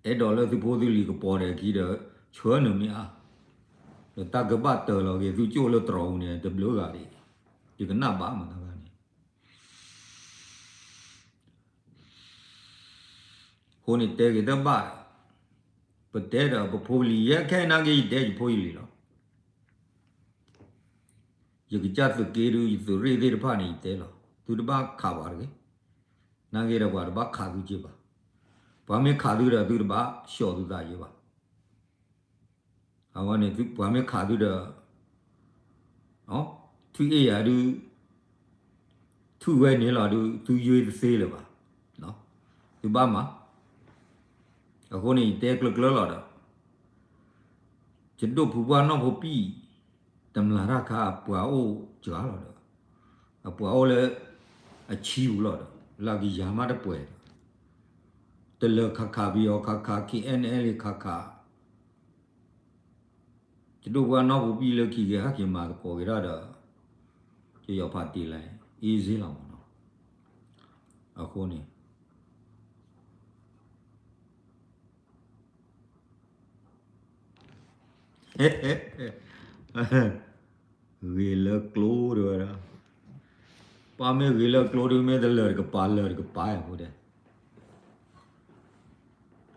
အဲၣ်ဒိးလၢသုဖိသုလံၤကပီၤဒီးခံဒီး ဆှၢနုာ်မ့ၢ်အါ. ဒီးတၢ်ကဘၣ်တၢၢ်လီၤက့ၤ သုကၠိၣ်လၢတြီၤပူၤန့ၣ် တဘျုးဂၤဒံး ယကနၣ်ဘၣ်မတၤဂၤန့ၣ် အဃိန့ၣ်တဲက့ၤတဘၣ်, ပတဲဒီးပဖိလံၤ ယဲခဲအံၤနာ်က့ ယတဲယဖိယလံၤလီၤ. ယကစၢ်သုးက့ဒုး ယသုးရ့ၣ်သ့ၣ်တဖၣ်န့ၣ် ယတဲလီၤ. သုတဘၣ်ခးပှၤတဂ့ၤ. နာ်က့ဒီးပှၤတဘၣ်ခးသုက့ဘၣ်. ပှၤမ့ၢ်ခးသုဒီး သုတဘၣ်ဆှီသုသးယ့ဘၣ်. အဝဲန့ၣ် ပှၤမ့ၢ်ခးသုဒီး ထွံၣ်အ့ၣ်ယၤဒုး ထွံၣ်ဝဲန့ၣ်လီၤဒုး သုယွ့တသ့လၢၤဘၣ်. သုဘၣ်မၤ. အဃိန့ၣ် ယတဲကျၢၤကျၢၤလီၤဒီး ယဒိၣ်ဖုပှၢ်နီၢ်ဖိပံၣ် တမျၢ်တၢ်ခါ အပှၤအိၣ်စှၤလီၤဒီး အပှၤအိၣ်လၢ အဆံပူၤလီၤဒီး လၢကယၤမးတပှဲၤဒီး တလၢၤခးခး ပယီၤခးခး KNLA ခးခး ယဒိၣ်ပှၢ်နီၢ်ဖိပံၣ်လၢခံက့ၤဟဲက့ၤမၤသကိးက့ၤတၢ်ဒီး ယယီၤဖးတ့ၢ်လၢ easy လီၤမးနီၤ. အဃိန့ၣ် ဂ့ၤလၢကျိတဝဲဒၣ်, ပှၤမ့ၢ်ဂ့ၤလၢကျိဒုး မ့ၢ်တလၢာ်တကပၤ လၢာ်တကပၤယဖိဒဲး.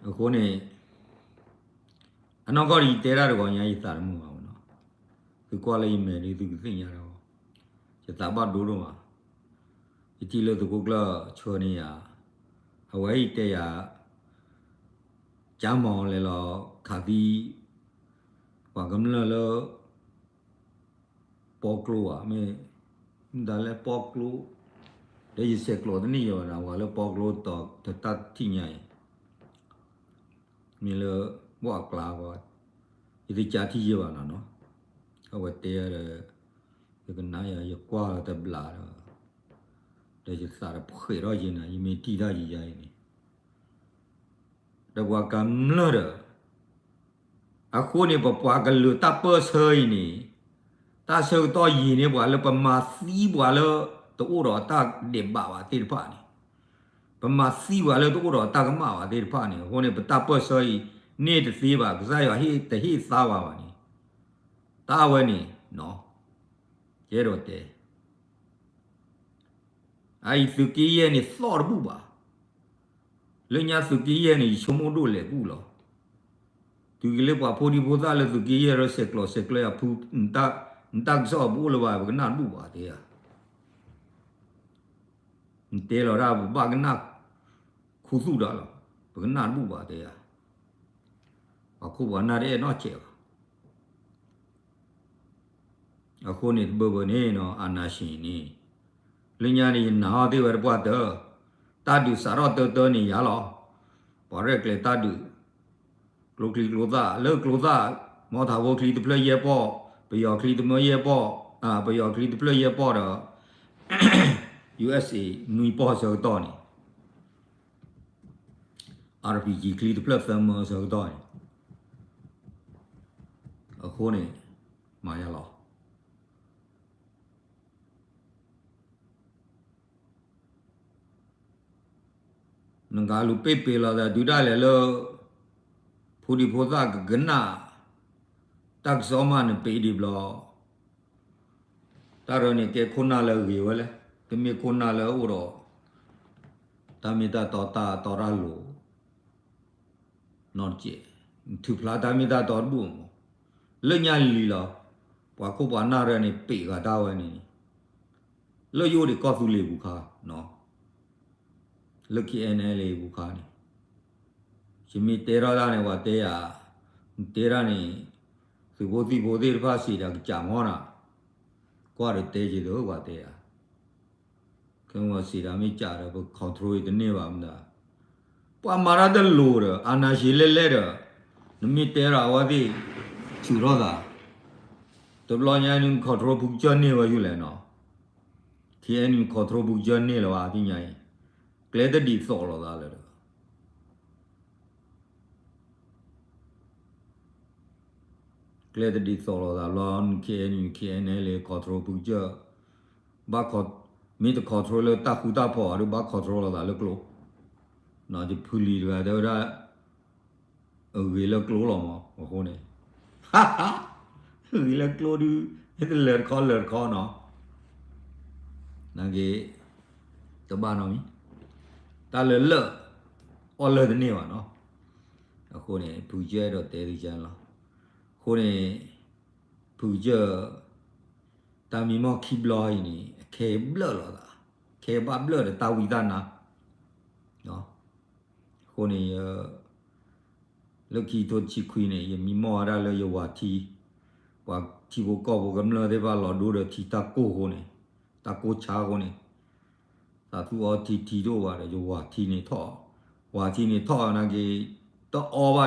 အဃိန့ၣ် အနီၢ်ကီၢ်ဒီးယတဲတၢ်တဂီၤညါ ယသးတမုာ်ဘၣ်မးနီၤ. သုကွၢ်လၢယမဲာ်ဒုး သုကသ့ၣ်ညါလီၤ. ယသးဘၣ်ဒိဒိၣ်မး. ယထံၣ်လၢသုးခိၣ်ကျၢၢ်ဆှၢန့ၢ်ယၤ, အဝဲအံၤတဲယၤ ကၠါမီၤလဲၤလီၤခးသံ ပှၤကမျၢၢ်လၢ ပီကျိဧါ, မ့ၢ် မ့ၢ်ဒၣ်လဲၣ်ပီကျိ, ဒီးယဆဲးကျိးတန့ၢ်ယၤဘၣ်နီၤ, ပှၤလၢပီကျိတီၤတတၢ်ထံၣ်ညါအံၤ မ့ၢ်လၢ ဝၣ်အကျါဝဲ, ယတကးထံၣ်ယဲဘၣ်နီၤနီၤ, အဝဲတဲဒီး ယကနၣ်ယၤ ယကွၢ်လီၤတဘျီဒီး, ဒီးယသးတဖှဲးထီၣ်ယဲနီၤ, ယမ့ၢ်ထံၣ်တၢ်ယံၤယါအံၤန့ၣ် ဒီးပှၤကမျၢၢ်ဒီး အဃိန့ၣ် ပပှၤကလုာ်တၢ်ပၢၢ်ဆၢအံၤန့ၣ် တၢ်ဆၢကတီၢ်ယံာ်န့ၢ်ပှၤလၢပမၤသံပှၤလၢ တအိၣ်ဒီးတၢ်ဒဲးဘးဘၣ်သ့ၣ်တဖၣ်န့ၣ်, ပမၤသံပှၤလၢတအိၣ်ဒီးတၢ်ကမၣ်ဘၣ်သ့ၣ်တဖၣ်န့ၣ်, အဃိန့ၣ် ပတၢ်ပၢၢ်ဆၢအံၤ န့ၢ်တသ့ဘၣ်, ကစၢ်ယွၤဟ့ၣ်တဟ့ၣ်သါဘၣ်ဘၣ်န့ၣ်, တၢ်ဝဲန့ၣ် ယအဲၣ်ဒိးတဲ အအံၤသုးက့ယဲၢ်န့ၣ် သီၣ်တဘူၣ်ဘၣ်. လၢညါသုးက့ယဲၢ်န့ၣ် ယဆိကမိၣ်ဒိၣ်လဲၣ်ဘူၣ်လီၤ. တုၤက့ၤလၢပှၤဖိဒံဖိသၣ်လၢသုးက့ယဲၢ်ရၢ ဆဲးကျိးဆဲးကျၢယၤဖု, နတၢ်ကစီၣ်ပအိၣ်လၢၤဘၣ် ပကနၣ်တဘူၣ်ဘၣ်တဲယၤ. နတဲလီၤတၢ် ပဘၣ်ကနၣ် ခူသူၣ်တၢ်လီၤ, ပကနၣ်တဘူၣ်ဘၣ်တဲယၤ. ပှၤခိၣ်ပှၤနၢ်တအဲၣ်နီတစဲးဘၣ်. အဃိန့ၣ်တဘၢဘၢန့ၣ်နီၤ အာဏာရှင်န့ၣ် လၢညါန့ၣ် ယနာ်အီၤသ့ၣ်ဝဲတပှၢ်တၢၢ်, တၢ်ဒုးစးထီၣ်တၢတၢန့ၣ်ယၤလီၤ. ပှၤရဲၣ်ကျဲၤတၢ်ဒုး ကျိချံကျိသၣ် လၢကျိသၣ် မီထးဖိချံတဖျၢၣ်ယဲၢ်ပီၢ်, ပယီၤချံတမၢယဲၢ်ပီၢ်, ပယီၤချံတဖျၢၣ်ယဲၢ်ပီၢ်ဒီး USA နွံပီၢ်ဆၢကတီၢ်န့ၣ် RPG ချံတဖျၢၣ်သၢမၢဆၢကတီၢ်န့ၣ် အဃိန့ၣ် မၤယၤလီၤ. နကလူၤပ့ၢ်ပ့ၤလီၤသးဒုးဒၣ်လဲာ်လၢ ဖိဒံဖိသၣ်ကကနၣ် တၢ်ကစီၣ်မးနပ့ၤဒံးဘျီ တၢ်ရၢန့ၣ်ကဲခိၣ်နၢ်လၢအဂ့ၤဝဲလဲၣ်, တမ့ၢ်ခိၣ်နၢ်လၢအအိၣ်ဒီး တၢ်မ့ၢ်တၢ်တီတၢ်တီတၢ်လိၤ နီတကဲး, ထုးဖျါတၢ်မ့ၢ်တၢ်တီတဘူၣ်မး, လၢညါလံလီၤ, ပှၤခိၣ်ပှၤနၢ်ရၢန့ၣ် ပ့းဂၤတၢ်ဝဲန့ၣ်, လၢယအိၣ်ဒံးကီၢ်သူလ့ၤပူၤခါ, လၢ KNLA ပူၤခါန့ၣ်, ယမ့ၢ်တဲထီၣ်တၢ်န့ၣ် ပှၤတဲယၤ, နတဲတၢ်န့ၣ်, သုးဖိသံၣ်ဖိသ့ၣ်တဖၣ်စံးတၢ်ကစၢ်မီၢ်နၤ, ကွၢ်ဒီးတဲက့ၤသၢပှၤတဲယၤ ခဲမ့ၢ်စံးတၢ်မ့ၢ်ကးဒီး ပ control တန့ၢ်ဘၣ်မတၤ, ပှၤမၤတၢ်တလိၤဒီး အာဏာရှင်လဲၣ်လဲၣ်ဒီး, နမ့ၢ်တဲဒီးအဝဲသ့ၣ် ဆူၣ်ထီၣ်သး, တဘျီညါန control ဖုကစၢၢ်န့ၢ်ဝဲယူၢ်လဲၣ်နီၤ, KNU control ဖုကစၢၢ်န့ၢ်လၢၤဘၣ်သ့ၣ်ညါအံၤ, ကျဲတဒ်သိးလိာ်သးလၢၤဒီး ကျဲတဒ်သိးလိာ်သးဘျီ KNU KNLA control ဖုကစၢၢ်, ဘၣ် မ့ၢ်တ control လၢတၢ်ဃူတၢ်ဖိးအီၤဒီး ဘၣ် control လိာ်သးလၢကျိ, ယဖုလံၤတဂၤတဲဝဲဒၣ်, အဂ့ၤလၢကျိလီၤမး အဃိန့ၣ်, အဂ့ၤလၢကျိဒုး, မ့ၢ်တလၢာ်တခီလၢာ်တခီနီၤ, နာ်က့, တဘၣ်နီတမံၤ, တၢ်လၢလၢာ်, အီၣ်လၢာ်တန့ၢ်ဘၣ်နီၤ, အဃိန့ၣ် ဖုကစၢၢ်အဲၣ်ဒိးတဲသုကၢလီၤ, အဃိန့ၣ်, ဖုကစၢၢ်, တၢ်မံမီၢ်ခံဘျီအံၤန့ၣ် အခဲအံၤဘျၢၣ်လိာ်သး, ခဲအံၤဘၣ်ဘျၢၣ်ဒီးတၢ်ဝံတၢ်နါ အဃိန့ၣ်ယ, လၢခံကထိတဆံခွံန့ၣ် ယမံမီၢ်ဝဲဒၣ်လၢယဝၤထံ, ပှၤထံဖိကီၢ်ဖိကမျၢၢ်သ့ၣ်တဖၣ်လီၤဒိဒီးထံတၢ်ကိၢ်အဃိန့ၣ်, တၢ်ကိၢ်ဆါအဃိန့ၣ်, သးသူအီထံထံတအိၣ်ဘၣ်ဒီး ယဝၤထံန့ၣ်ထီၣ်, ဝၤထံန့ၣ်ထီၣ်နာ်က့, တအီဘၣ်ဒံးဘၣ်, ဘၣ်ဘျၢၣ်လိာ်သးဒီး တၢ်ဝံတၢ်နါ,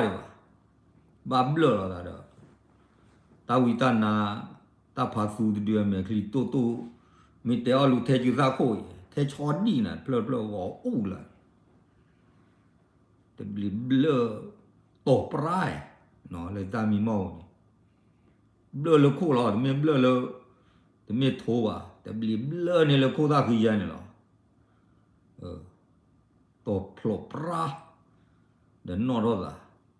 တၢ်ဖးသူတဒုအမဲာ်ချံတိၢ်တိၢ်, မ့ၢ်တဲအီၣ်လူၤထဲကုသၣ်ခိၣ်အံၤ ထဲဆီဒံၣ်နၤ တဖျၢၣ်တဖျၢၣ်ဂီၤအူၣ်လၢ, တဘျံးဘျၢၣ်, တီၢ်ပြါ, လၢတၢ်မံမီၢ်ပူၤန့ၣ်, ဘျၢၣ်လၢခိၣ်လီၤ တမ့ၢ်ဘျၢၣ်လၢ, တမ့ၢ်ထိဘၣ် တဘျံးဘျၢၣ်န့ၣ်လၢခိၣ်သၣ်ဃံယဲန့ၣ်လီၤ. တီၢ်ဖျိးပြါ, ဒီးနီၣ်ထီၣ်သး,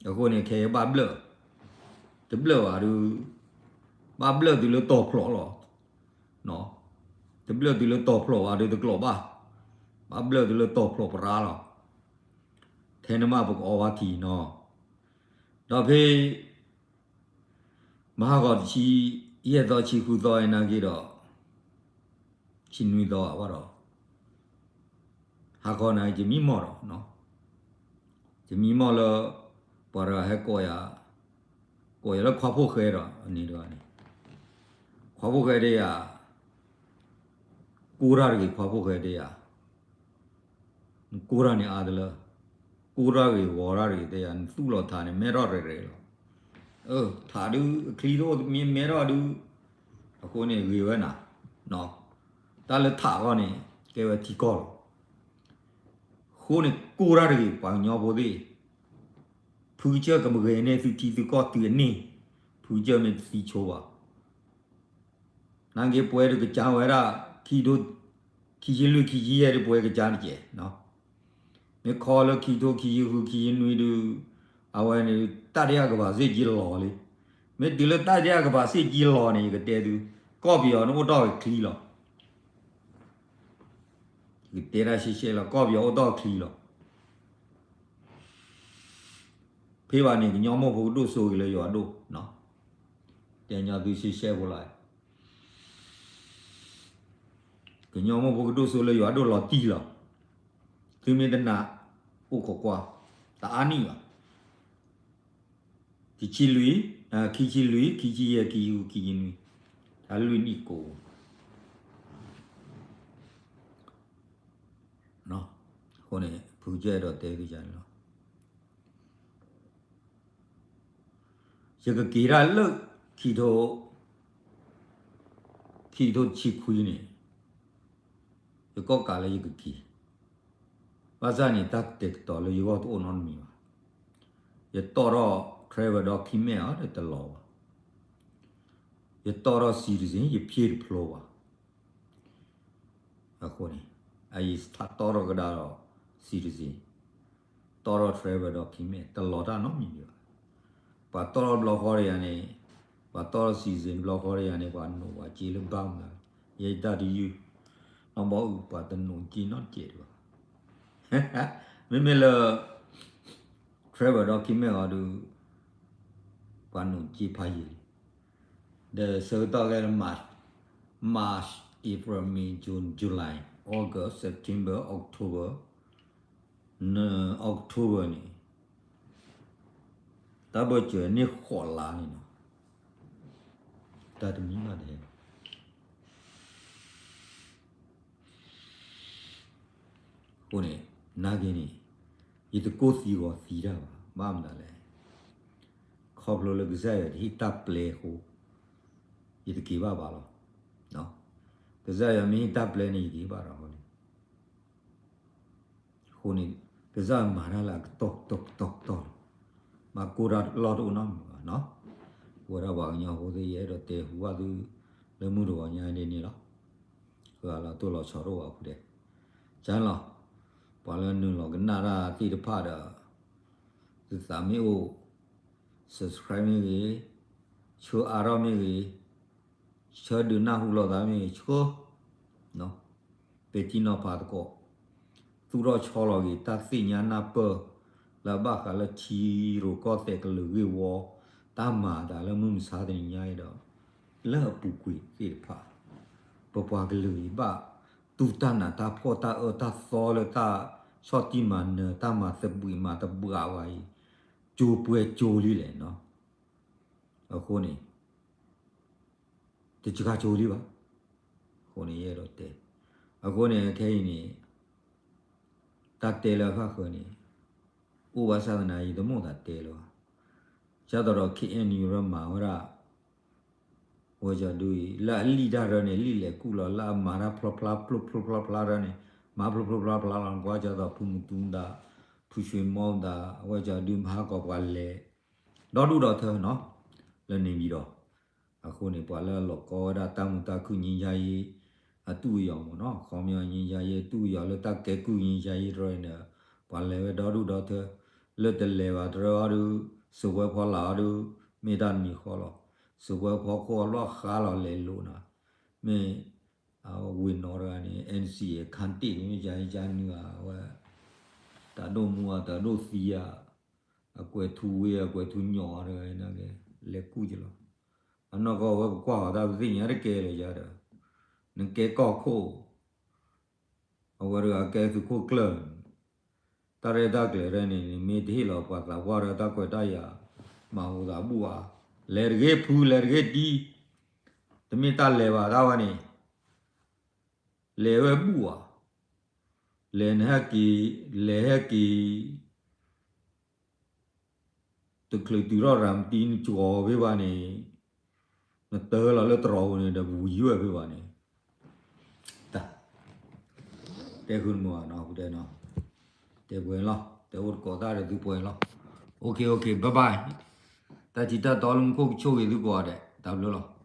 အဃိန့ၣ်ခဲအံၤဘၣ်ဘျၢၣ်, တဘျၢၣ်ဘၣ်ဒီး, ဘၣ်ဘျၢၣ်တုၤလၢတီၢ်ဖျိးလီၤ. တဘျၢၣ်တုၤလၢတီၢ်ဖျိးဘၣ်ဒီးတကျိးဘၣ်, ဘၣ်ဘျၢၣ်တုၤလၢတီၢ်ဖျိးပြါလီၤ. ထဲနမ့ၢ်ပကအီဘၣ်ထံနီၤ, ဒီးဖဲ မဟါဂီၤတဆံယဲၢ်သီဆံဃုသီအံၤနာ်က့ဒီး, ဆံနွံသီဘၣ်ဒီး, ဟါခီနၤယမံမီၢ်ဒီး, ယမံမီၢ်လၢ, ပှၤတဂၤဟဲကိးယၤ, ကိးယၤလၢခွါဖိၣ်ဃဲဒီးန့ၣ်တဂၤန့ၣ်, ခွါဖိၣ်ဃဲဒ်ယၤ, ကိးတၢ်တဂ့ၤခွါဖိၣ်ဃဲဒ်ယၤ နကိးတၢ်န့ၣ်အါတလၢ, ကိးတၢ်ဂ့ၤဂီၤတၢ်တဂ့ၤတဲယၤ နသူၣ်လီၤထးန့ၣ် မဲထီၣ်ရဲၣ်ရဲၣ်လီၤ. ထးဒုး အချံတအိၣ်တမံၤမဲထီၣ်ဒုး, အဃိန့ၣ်ဂ့ၤဝဲနၤ, တၢ်လၢထးအဂီၢ်န့ၣ် ကဲဝဲထံကီၢ်လီၤ. အဃိန့ၣ်ကိးတၢ်တဂ့ၤ ပှၤကညီဖိသ့ၣ်, ဖုကစၢၢ်ကမၤဂ့ၤန့ၢ်သုထံသုကီၢ်တုၤအန့ၣ်, ဖုကစၢၢ်မ့ၢ်တသံဆိဘၣ် နာ်က့ပှဲၤတကစၢ်ဝဲဒၣ်, ခံဒိ, ခံဆံလွံၢ်ခံဆံယဲၢ်ဒုးပှဲၤကစၢ်တကဲး, မ့ၢ်ခီလၢခံထိခံဆံဃုခံဆံနွံဒုး, အဝဲန့ၣ်, တတိယကမ္ဘာစစ်ကြီးလီၤလံ, မ့ၢ်တုၤလၢတတိယကမ္ဘာစစ်ကြီးလီၤန့ၣ် ယကတဲသု, ကီၢ်ပယီၤန့ၣ်အိၣ်တီၢ်ချံလီၤ. ယကတဲဒၣ်ရှဲရှဲလီၤ ကီၢ်ပယီၤအိၣ်တီၢ်ချံလီၤ. ဖဲဘၣ်န့ၣ် ကညီမိၢ်ဖိကဒိၣ်စိက့ၤလၢယွၤဒိၣ်, တဲညီသုရှဲရှဲဖိလီၤ. ကညီမိၢ်ဖိကဒိၣ်စိလၢယွၤဒိၣ်လီၤတံၢ်လီၤ. သုမ့ၢ်တနာ်, အိၣ်ခိးကွၢ်, တအါနံၣ်ဘၣ်. ခံဆံလွံၢ်, ခံဆံလွံၢ်, ခံဆံယဲၢ်, ခံဆံဃု, ခံဆံနွံ, အလွံၢ်နံၣ်ကိး အဃိန့ၣ် ဖုကဲဒီးတဲကယၤန့ၣ်လီၤ. ယကက့ၤတၢ်လၢ ခံထိ ခံထိတဆံခွံန့ၣ် ယကီၣ်ကးလၢယကက့ၤ, ဘၣ်ဆၣ်န့ၣ် တၢ်ကတဲာ်ကတီၤလၢယဂီၢ်တအိၣ်နီတမံၤဘၣ်. ယတီၣ်ထီၣ် travel document အီၤဒီးတလီၤဘၣ်. ယတီၣ်ထီၣ် citizen ယဖျ့တဖျိဘၣ်. အဃိန့ၣ် အယထးတီၣ်ထီၣ်ကဒါဒီး citizen, တီၣ်ထီၣ် travel document တလီၤတၢ်နီတမံၤဘၣ်. ပှၤတီၣ်ထီၣ်ဘျီဃီတယၤန့ၣ်, ပှၤတီၣ်ထီၣ် citizen ဘျီဃီတယၤန့ၣ် ပှၤနိးပှၤစ့လၢဘၣ်မနုၤ, ယဲယတၢ်တယုၢ်, နီၢ်ဘီအုၣ် ပှၤတနိးစ့နီတစဲးဒံးဘၣ်. မ့မ့ၢ်လၢ travel document အီၤဒီး ပှၤနိးစ့ဖးယံာ်လံ. ဒီးဆၢကတီၢ်ခဲလၢ March, March, April, May, June, July, August, September, October, October န့ၣ် တၢ်ဘၢၣ်စၢၤန့ၢ်ဃိးလါန့ၣ်လီၤ. တၢ်တမံၤဘၣ်တဟဲဘၣ်. အဃိန့ၣ် နာ်က့န့ၣ် ယတကိၢ်သံဂီၤသံတၢ်ဘၣ်. ဘၣ်မနုၤလဲၣ်, ခီဖျိလၢကစၢ်ယွၤတဟ့ၣ်တၢ်ပျဲအဃိ ယတက့ၤဘၣ်ဘၣ်လီၤ. ကစၢ်ယွၤမ့ၢ်ဟ့ၣ်တၢ်ပျဲန့ၣ် ယက့ၤဘၣ်ဒီးလံ. အဃိန့ၣ် ကစၢ်မၤတၢ်လၢအကတီၢ်ကတီၢ်ကတီၢ်ကတီၢ်လီၤ. မၤကိၢ်တၢ်လီၢ်တအိၣ်နီတမံၤဘၣ်နီၤ. ပဝဲဒၣ်ပှၤကညီဖိသ့ၣ် ယအဲၣ်ဒိးတဲဟူဘၣ်သု လၢမုၢ်တဂီၤညါဒ်န့ၣ်လီၤ. ဃၢၤလီၤတိၢ်လီၤဆီတအိၣ်ဘၣ်ဖုဒဲး. ကၢလီၤ, ပှၤလၢနုာ်လီၤကနၣ်တၢ်သ့ၣ်တဖၣ်ဒီး သုသးမ့ၢ်အိၣ် subscribe မ့ၢ်ဂ့ၤ, ဆှၢအါထီၣ်မ့ၢ်ဂ့ၤ, ဆၢဒုးနၢ်ဟူလိာ်သးမ့ၢ်ဂ့ၤ ဆှၢ ပဲာ်ထံနီၤဖးသကိး, သူၣ်ထီၣ်ဆီလီၤက့ၤ တၢ်သ့ၣ်ညါနၢ်ပၢၢ် လၢအဘၣ်ဃးလၢထံရူၢ်ကီၢ်သဲးကလုာ်ဂ့ၢ်ဝီ, တၢ်မၤအသးလၢမုၢ်မဆါတနံၤညါအံၤဒီး လၢအပူၤကွံာ်သ့ၣ်တဖၣ်, ပပှၤကလုာ်အံၤဘၣ် တူၢ်တၢ်နးတၢ်ဖှီၣ်တၢ်အၢတၢ်သီလၢတၢ်ဆီၣ်တံၢ်မၤနၢၤ တၢ်မၤသဘှံးမၤတဘှးဝဲအံၤ ကၠိပှဲၤကၠိလံလဲၣ်နီၤ. အဃိန့ၣ် တစှၤကၠိလံဘၣ်. အဃိန့ၣ် ယအဲၣ်ဒိးတဲ, အဃိန့ၣ် ခဲအံၤန့ၣ် တၢ်တဲလၢအဃၣ်ဃၢၤန့ၣ် အိၣ်ဘၣ်ဆၣ်သနာ်က့ ယတမိၣ်သးတဲလၢၤဘၣ်. ဒ်သိးဒီး KNU ရၢမၤဝဲဒၣ် အဝဲဒုးအံၤ လၢအလံၣ်တၢ်ရၢန့ၣ် လံၣ်လဲၤကူၣ်လီၤ, လၢအမၤတၢ်ဖျီဖျါ ဖျိဖျိဖျါဖျါရၢန့ၣ် မၤဖျိဖျိဖျါဖျါလီၤ. နကွၢ်ဒ်သိး ဖုမူတူဒၣ် ဖုဆွ့မီဒၣ် အဝဲဒုးမၤဟးဂီၤပှၤလဲၤ ဒီဒူၣ်ဒီထၢနီၤ လၢန့ၣ်ဘၣ်ဒီး အဃိန့ၣ် ပှၤလၢအလီၤကီဝဲဒၣ်တၢ်မုာ်တၢ်ခုၣ် ငြိမ်းချမ်းရေး အတုအယီၤမ့ၢ်နီၤ, ခီပညီ ငြိမ်းချမ်းရေး အတုအယီၤလၢတၢ်ကဲကုၢ် ငြိမ်းချမ်းရေး တရၢန့ၣ် ပှၤလဲၤဝဲဒီဒူၣ်ဒီထၢ, လၢတလဲၤဘၣ်တရၢအီၤဒီး စပွဲဖီလာ်အီၤဒီး မ့ၢ်တၢ်တမံၤဃီလီၤ. စပွဲဖီခိၣ်အလီၢ်ဃါလီၤလဲၤလိာ်နၤ, မ့ၢ် ဝ့ၢ်နီၢ်တဂၤန့ၣ် NCA ခါတ့ၢ်န့ၣ် မ့ၢ်ကယၤနုာ်ဧါ အဝဲ တၢ်ဒိၣ်မူဧါ တၢ်ဒိၣ်သံဧါ, အကွဲးထူဝ့ အကွဲးထူညီၣ်ဧါတဂၤန့ၣ် လဲၤကူၣ်က့ၤလီၤ. အနီၢ်ကီၢ်ဝဲကကွၢ်အီၤတၢ်ပသ့ၣ်ညါတကဲလၢၤယၤဒီး နကဲကီၢ်ခိၣ် အဝဲတဂၤကဲသုးခိၣ်ကျၢၢ်, တၢ်ရဲၣ်တၢ်ကျဲၤရဲၣ်န့ၣ် နမ့ၢ်တဟ့ၣ်လီၤပှၤသးပှၢ်ဒီးတၢ်ခွဲးတၢ်ယာ် မၤဟူသးဘူၣ်ဧါ, လဲၤတဂ့ၤဖု လဲၤတဂ့ၤဒ်, တမ့ၢ်တၢ်လဲၤဘၣ်တၢ်ဝဲန့ၣ်, လဲၤဝဲဘူၣ်ဧါ, လဲၤနဟဲက့ၤ, လဲၤဟဲက့ၤ တချုးတုၤထီၣ်ရၤမတံ နကၠီၤဖဲဘၣ်န့ၣ်, နတၢလီၤလၢတရီၤပူၤန့ၣ် ဒီးဝံၤယွဲၢ်ဖဲဘၣ်န့ၣ်, တၢ်, တဲဃုာ်နမုာ်ဘၣ်နီၤ တဲနီၤ, တဲပှဲၤလီၤ တဲအိၣ်တကိးသၣ်ဒီးသုပှဲၤလီၤ, OK OK bye bye, တၢ်ထံၣ်တၢ်တီလၢမူခိၣ်ကဆိၣ်ဂ့ၤသုကိးဂၤဒဲး တၢ်ဘျုးလီၤ.